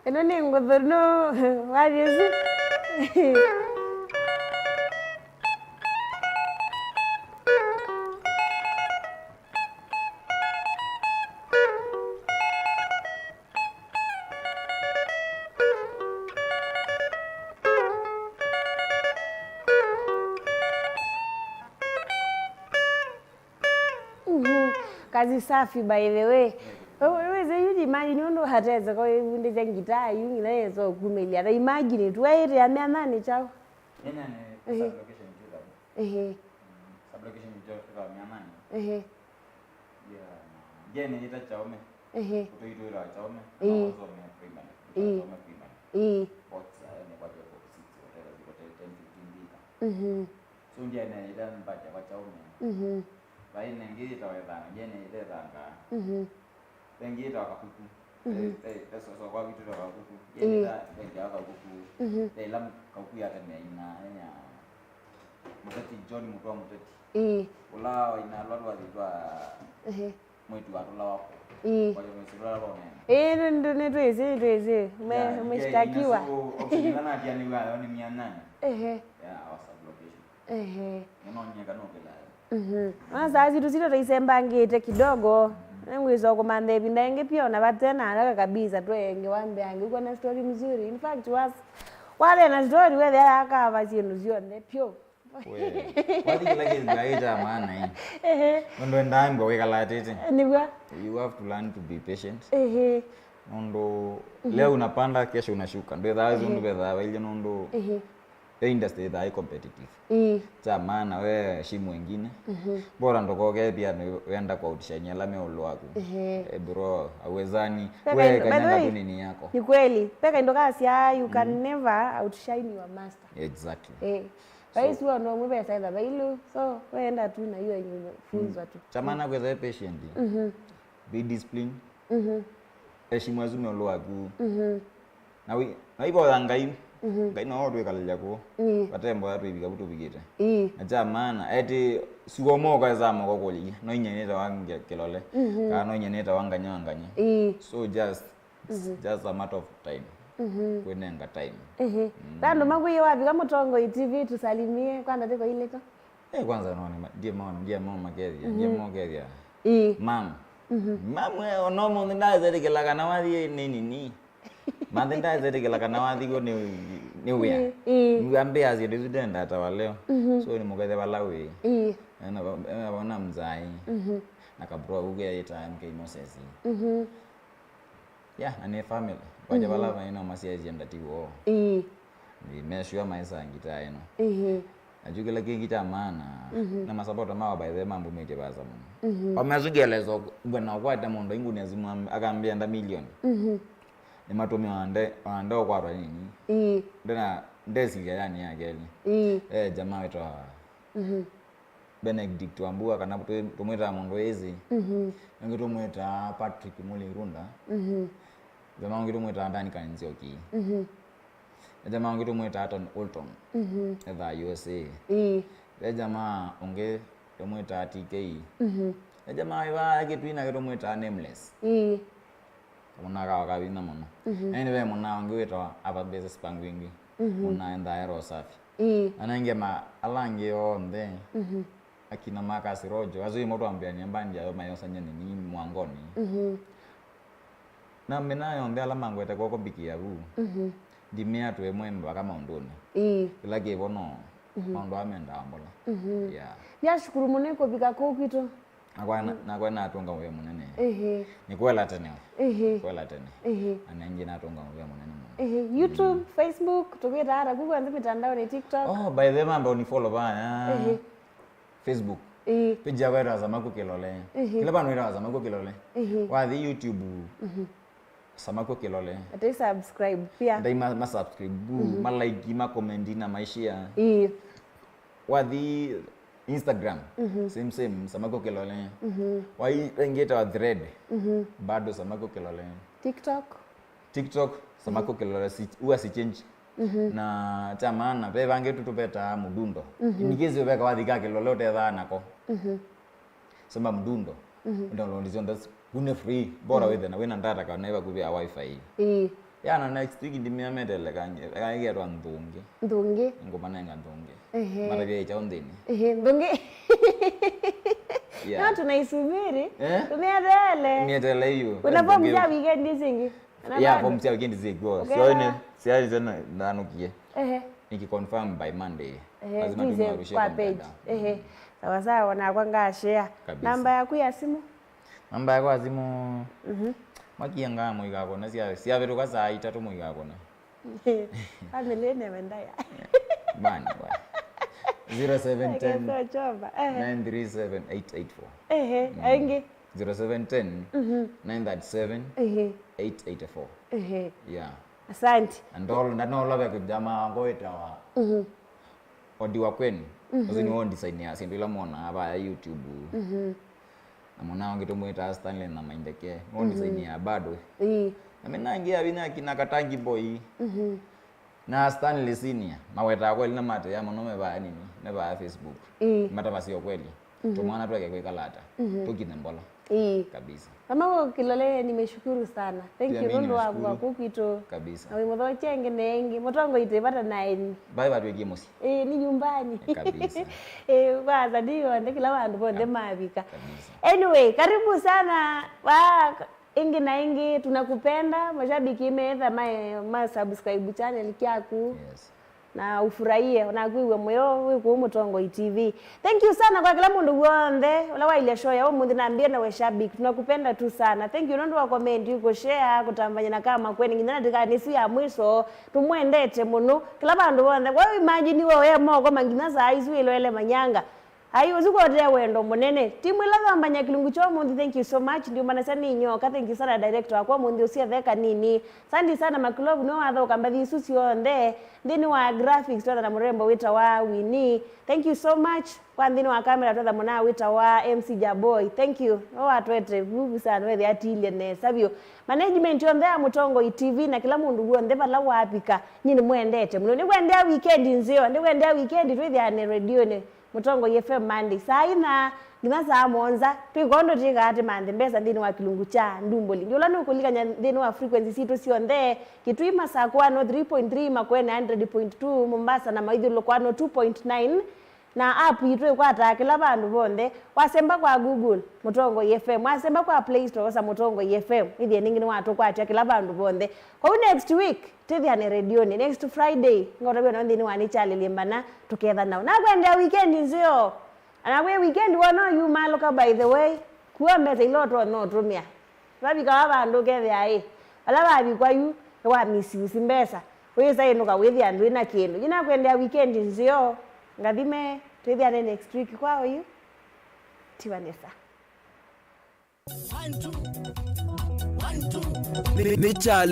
Ĩno nĩ ngũthũ nũ wathi ũsu. Mhm. Kazi safi, by the way. Wewe, wewe, yu imagine ũndũ ateseka wĩvundĩsya ngitaa yu ngina yesa ũkumĩlya. Na imagine tu waĩtĩa mĩananĩ kyaũ. Nĩnene. Ehe. Sub-location ĩtwĩthaa. Ehe. Mm, sub-location ĩtwĩthaa mĩananĩ. Ehe. Yeah, na ndiene ĩta Kyaũme. Ehe. Kũtũ itwĩthaa Kyaũme. Ĩĩ. Na wasome primary. Ĩĩ. Kyaũme primary. Ĩĩ. Box, eh, nĩ kwa twelve, six, whatever, ziko ten, fifteen mbika. Mhm. So ndiene ĩta mbata kwa Kyaũme. Mhm. Vai nengĩ ĩtawa Ĩthanga, ndiene ĩta Ĩthanga. Mhm. Vengi ĩtawa Kakuku. Mhm. Ve, ve, ve soso kwa witũ ĩtawa Kakuku. Ĩĩ. Ndiene ĩta vengi ya Kakuku. Mhm. Ve ĩla Kakuku ya tene ina, ina Mũteti, John Mũtwa Mũteti. Ĩĩ. Ũla waina alwalu wathi twa Ehe. Mwĩĩtu wa tũla wako. Ĩĩ. Kwa hiyo mwĩĩtu tũla wako nene. Ĩĩ, nĩ, nĩ, nĩtwĩsĩ, nĩtwĩsĩ. Me-, yeah, mshtakiwa. So, option ĩla natianĩw'a yo nĩ mia nane. Ehe. Yeah, our sublocation. Ehe. Nĩnonyeka nũkĩla yo. Mhm. Ona saa sitũ sitũ tũisembangĩte kidogo. Mhm. Nĩngwĩsa kũmantha ĩvinda ĩngĩ pia ona vate na haraka kabisa twenge wambeange. Uko na story mzuri. In fact, was, wale na story wethĩa akava syĩndũ syonthe pyo. We, wathi kĩla kĩndũ aĩ kya maana ĩ. Ehe. Nũndũ endaa mbwa wĩkala atĩtĩ. Nĩw'a. You have to learn to be patient. Ehe. Nũndũ leo unapanda, kesho unashuka. Ndwĩthaa Ehe. Nũndũ vethaa vailye nũndũ Ehe. Yo industry ĩthaa ĩ competitive. Ĩĩ. Kya maana we heshimu wengine. Mhm. Bora ndũkoke pia nĩ wenda kwa outshine ala me ũlũ waku. Ehe. Eh, bro, hauwezani. Peka We indo, by the kanyanga way, tu nini yako. Ni kweli. Peka indo kasya, you can never outshine your master. Exactly. Eh. So Rais huwa ndo mwe pesa ila bailu. So, weenda tu na hiyo yenye umefunzwa tu. Kya maana kwĩtha patient. Mhm. Be disciplined. Mhm. Heshimu asu me ũlũ waku. Mhm. Na wi-, na ivoya Ngai. Mhm. Ngai no twĩkalĩlya kũu. Ĩĩ. Vate mboya twĩvika vu tũvikĩte. Ĩĩ. Na kya maana, eti siwo moko esa moko kũlya. No inya nĩtawa nge-, kĩlole. Mhm. Kana no inya nĩtawa nganya wa nganya. Ĩĩ. So just It's just a matter of time. Mhm. Kwĩnenga time. Ehe. Mm. Vandũ makwĩie wavika Mũtongoi T V tũsalimie, kwanza tiko ilĩko. Eh, kwanza no nĩ ma-, ndiye mao, ndiye mao makethia, ndiye mao kethia. Ĩĩ. Mam. Mhm. Mam, eh, ono mũnthĩ ndaesetĩkĩla kana wathi nĩ nini. Manthĩ ndaesetĩkĩla kana wathi ko nĩ, nĩ wĩa. Ĩĩ, ĩĩ. Ambĩa syĩndũ isu ndenda ta wa leo. Mhm. So nĩ mũkethe vala wĩ. Ĩĩ. Ena va-, ena vona mzai. Mhm. Na kabro uge yeta M K Moses. Mhm. Yeah, na nĩ family. Kwaja vala maĩ no masyaisye ndati woo. Ĩĩ. Nĩ mesure maisa ngitaa ĩno. Ĩĩ. Na kyu kĩla kĩngĩ kya maana, na masapota mawa by the way mambumĩtye vaasa mũno. Mhm. Omesu ngeleswa ngwena ũkwata mũndũ ingũnia simu am-, akambĩa nda milioni. Mhm. Nĩmatũmĩwa nde, ona nde ũkwatwa nini. Ĩĩ. Ndena, ndesilya yani ya kelĩ. Ĩĩ. Eh, jamaa wĩtawa Mhm. Benedict Wambua, kana tũ-, tũmwĩtaa mũndũ ĩsĩ. Mhm. Ũngĩ tũmwĩtaa Patrick Mulirunda. Mhm. Jamaa ũngĩ tũmwĩtaa Duncan Nzioki. Mhm. Jamaa ũngĩ tũmwĩtaa Tom Holton. Mhm. Ethaa U S A. Ĩĩ. Ve jamaa ũngĩ tũmwĩtaa T K. Mhm. Ve jamaa wĩ vaa Kĩtui nake tũmwĩtaa Nameless. Ĩĩ. Kamũnaa kawa ka vinya mũno. Mhm. Yaani ve mũnaa ũngĩ wĩtawa Ava Basis Pangwingwi. Mhm. Mũnaa endaa ero safi. Ĩĩ. Ana angĩ ma-, ala angĩ onthe, mhm, akina Marcus Rojo, asu imo twambĩania mbandi yayo mayosany'a nini mwangoni. Mhm. Na mĩnaa yonthe ala mangwete kwoko mbikĩa vu, mhm, ndimĩa twĩ mwe mbaka maũndũnĩ. Ĩĩ. Kĩla kĩvo no, mhm, maũndũ aa mendaa mbola. Mhm. Yeah. Nĩashukuru mũno kũvika kũu kwitũ. Nakwa na-, nakwa natũnga mũvea mũnene. Ehe. Nĩkwela tene. Ehe. Kwela tene. Ehe. Ana ingĩ natũnga mũvea mũnene mũno. Ehe. YouTube, mm, Facebook, tũkwĩtaa ata kũu kwanthe mĩtandaonĩ, TikTok? Oh, by the way, mamba ũnifollow vaya. Ehe. Facebook. Ĩĩ. Page yakwa ĩtawa Samaku Kĩlole. Ehe. Kĩla vandũ ĩtawa Samaku Kĩlole. Ehe. Wathi YouTube. Mhm. Samaku Kĩlole. Ate subscribe pia. Ndai ma, ma subscribe, bu, mhm, ma like, ma comment na ma share. Ĩĩ. Wathi Instagram, mhm, same same, Samaku Kĩlole. Mhm. Wai wengĩ ĩtawa Thread, mhm, bado Samaku Kĩlole. TikTok? TikTok, Samaku, mhm, Kĩlole, si, huwa si change. Mhm. Na kya maana, ve vangĩ tu tũvetaa Mdundo. Mhm. In case ũveka wathika Kĩlole ũtethaa nako. Mhm. Sema Mdundo. Mhm. Download syonthe s-, kune free. Bora, mhm, wĩthe na wĩna data kana ĩ vakuvĩ ya wifi. Ĩĩ. Ya na next week ndimĩa metele kangi, kangi ketwa Nthungi. Nthungi. Ngũmanenga Nthungi. Ehe. Matavya ĩkyaũ nthĩnĩ. Ehe, Nthungi. Yeah. No tunaisubiri. Eh? Tumietele. Mietele hiyo. Kuna form cia weekend isingi. Ya, form cia weekend zikuo. Sio ine, sia ine nanukie. Ehe. Niki confirm by Monday. Ehe, lazima tuize tumarushe kwa page. Ehe. Sawa sawa, nakwa ngashare. Kabisa. Namba yaku ya simu? Namba yakwa ya simu. Mhm. Makienga mũikakona sia, siavĩtũka saa itatũ mũikakona. Family nĩ wendaya. Bani bwa. Zero seven ten, nine three seven, eight eight four. Ehe, mm, aingi. Zero seven ten, mhm, nine thirty seven, ehe, eight eight four. Ehe. Yeah. Asante. And all, na no love kujama ngo itawa. Mhm. Odi wa kwenu. Mhm. Uzi ni on design ya sindu ila mona hapa ya YouTube. Mhm. Na mwana wangu tumwita Stanley na Maindeke. On design ya bado. Ii. Na mimi nangia vina kina Katangi boy. Mhm. Na Stanley Senior, mawetaa kweli na mate ya mũno me vaa nini, me vaa Facebook. Ĩĩ. Matavasya kweli. Mhm. Tũmwana tweke kwĩkala ata. Mhm. Tũkinye mbola. Ĩĩ. Kabisa. Mama Kilole, nimeshukuru sana. Thank you nũndũ wa kũka kũu kwitũ. Kabisa. Na wĩmũthokye ĩngĩ na ĩngĩ. Mũtongoi twĩ vata na eni. Vai vatwĩkie mũsyĩ. Ĩĩ, ni nyumbani. Kabisa. Ĩĩ, kwa wasanii onthe, kila vandũ vonthe mavika. Kabisa. Anyway, karibu sana. Wa Ĩngĩ na ĩngĩ, tunakupenda. Mashabiki metha ma, ma subscribe channel kyaku. Yes. Na ufurahie, na kwĩw'a mũyo wĩ kũu Mũtongoi T V. Thank you sana kwa kila mũndũ w'onthe ũla wailye show ya ũmũnthĩ na mbia na we shabiki. Tunakupenda tu sana. Thank you nũndũ wa comment, ku share, kũtambanya na kama kweni nginya na ndĩka nĩsu ya mwiso. Tũmwendete mũno. Kila vandũ vonthe. Kwa imagine wewe moko manginya saa isu iloele manyanga. Ai, ũsu kwotea wendo mũnene. Timu ĩla yambanya kĩlungu kya ũmũnthĩ, thank you so much. Ndiũmanasya nĩ nyoka, thank you sana director wakwa ũmũnthĩ ũsiethe kanini. Sandi sana Makilovu nĩwe wathoka mbathi isu syonthe. Nthĩnĩ wa graphics twetha na mũrembo wĩtawa Winnie. Thank you so much. Kwa nthĩnĩ wa camera twetha mũna wĩtawa M C Jaboy. Thank you. Nĩwe watwete vuvu sana, wethĩa atiilye nesa vyũ. Management yonthe ya Mũtongoi T V na kĩla mũndũ w'onthe vala wavika. Nyie nĩmwendete mũno. Nĩkwendea weekend nzeo, nĩkwendea weekend twĩthĩane redioni. Mũtongoi F M Monday, saa inya nginya saa mũonza, twĩ kondo twĩkaa tũmanthe mbesa nthĩnĩ wa kĩlungu kya Ndumbũli. Nĩ ũla nũkũlikany'a nthĩnĩ wa frequency sitũ syonthe, Kitui Masakũ one oh three point three, Makueni hundred point two, Mombasa na maithyũlũko one oh two point nine, na app yitũ ĩkwataa kĩla vandũ vonthe. Wasemba kwa Google, Mũtongoi F M, wasemba kwa Play Store, osa Mũtongoi F M, ĩthĩe nĩngĩ nĩwatũkwatya kĩla vandũ vonthe. Kwoou next week, twĩthĩane redioni. Next Friday, ngotavw'a nao nthĩnĩ wa Nĩkyalĩlye Mbana, tũketha nao. Nakwendea weekend nzeo. Ana kwĩ weekend wona yumaalũka, by the way, kua mbesa ila ũtonya ũtũmĩa. Vavikawa vandũ ũkethĩa ĩ, vala vavikwa yu, nĩwa misuse mbesa. Wĩsa ĩnũka wĩthĩa ndwĩ na kĩndũ. Yu nakwendea weekend nzeo. Ngathime, twĩthĩane next week kwa oyu. Tiwa nesa. Nĩ, nĩ Charlie.